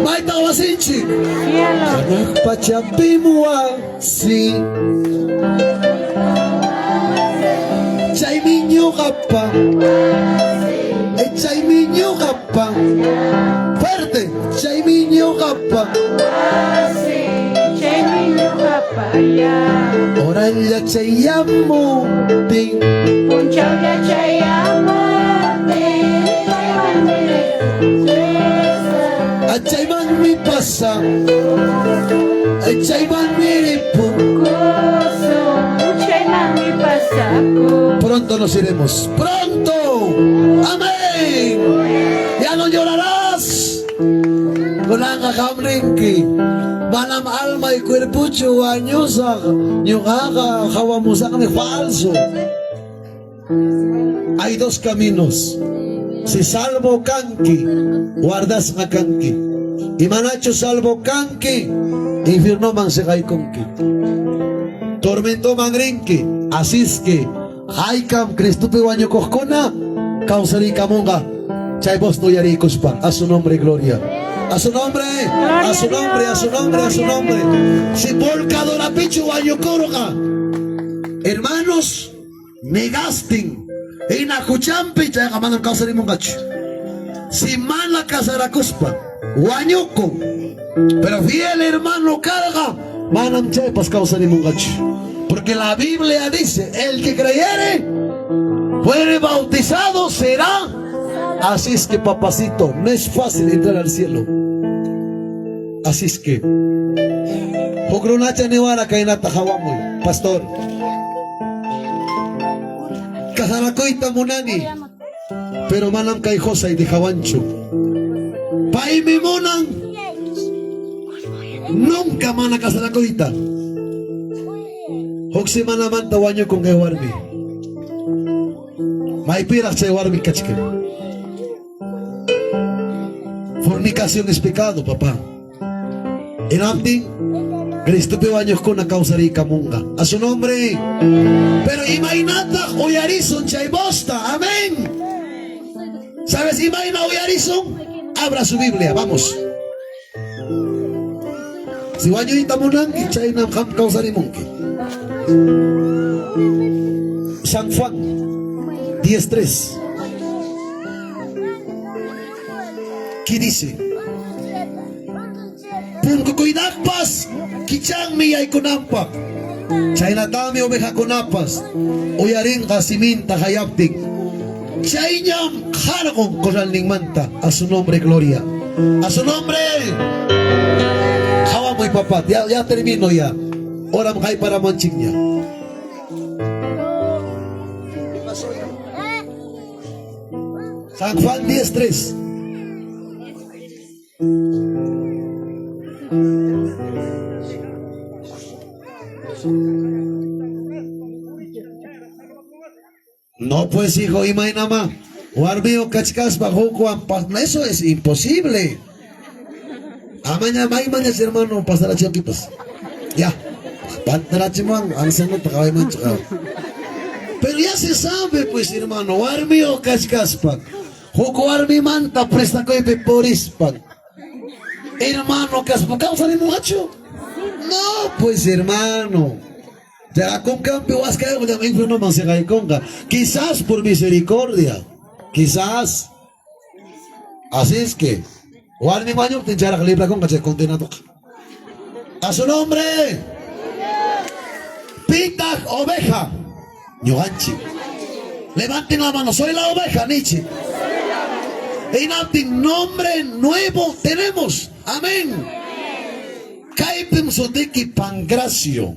Maytaq wasinchik. Hanaq pachapim wasi. Chaymi ñuqapa. Chaymi ñuqapa. Fuerte. Chaymi ñuqapa. Chaymi ñuqapa ya. Oralla chayamuptin. Punchawlla chayamuptin. Chaymanmi pasa. Chaymanmi ripun. Chaymanmi pasakun. Pronto nos iremos. Pronto. Amén. Ya no llorarás. Kunanqa qam rinki. Manam alma y cuerpuchu wañusaq. Ñuqaqa hawamusaqmi falso. Hay dos caminos. Si salvo kanki, guardasqa kanki. Y manachu salvo kanki, infiernoman seqaykunki. Tormentoman rinki. Así es que, haykam Cristopi wañukuqkuna kawsariykamunqa. Chay voz no uyariykuspa. A su nombre, gloria. A su nombre, a su nombre, a su nombre, a su nombre. Si volcadorapichu wañukurqa. Hermanos, negastin. Hina huchampi chayqa manam kawsarimunqachu. Si mana casarakuspa wañukun, pero fiel hermano karqa, manam chaypas kawsarimunqachu. Porque la Biblia dice, el que creyere, fuere bautizado, será. Así es que, papacito, no es fácil entrar al cielo. Así es que, huk runacha niwara kaynata hawamuy, pastor. Casarakuyta munani, pero manam kay qusay dejawanchu. Paymi munan nunca mana casarakuyta. Huk semanamanta wañukun kay warmi. Maypiraq chay warmi kachkan. Fornicación es pecado, papá. Hinaptin, Cristopi wañuqkuna kawsariykamunqa. A su nombre. Pero imaynataq uyarisun chay vosta. Amén. ¿Sabes imayna uyarisun? Abra su Biblia, vamos. Si wañuyta munanki, chaynam qam kawsarimunki. San Juan 10:3. ¿Qué dice? Punku cuidaqpas kichanmi yaykunanpaq. Chaynatami ovejakunapas uyarinqa siminta hayaptin. Chayñam qarqun corralninmanta. A su nombre, gloria. A su nombre. Hawamuy papá, ya, ya termino ya. Oram hayparamunchikña. San Juan 10:3. No pues hijo, imaynama. Warmiyo kachkaspa hukwan eso es imposible. Amaña maymañas hermano pasarachiykipas. Ya. Pantarachimuwan ancianota qawaymanchu. Pero ya se sabe pues hermano, warmiyo kachkaspa huk warmimanta prestakuypi purispa. Hermano kaspa kawsarimunqachu? No pues hermano. Ya con cambio waskayuq infiernoman siqaykunqa. Quizás por misericordia. Quizás. Así es que warmi wañuptin chayraq librakunqa chay condenadoqa. A su nombre. Pitaq oveja. Ñuqanchik. Levanten la mano, soy la oveja, niychik. Hinaptin nombre nuevo tenemos. Amén. Kaypim sutiki Pancracio.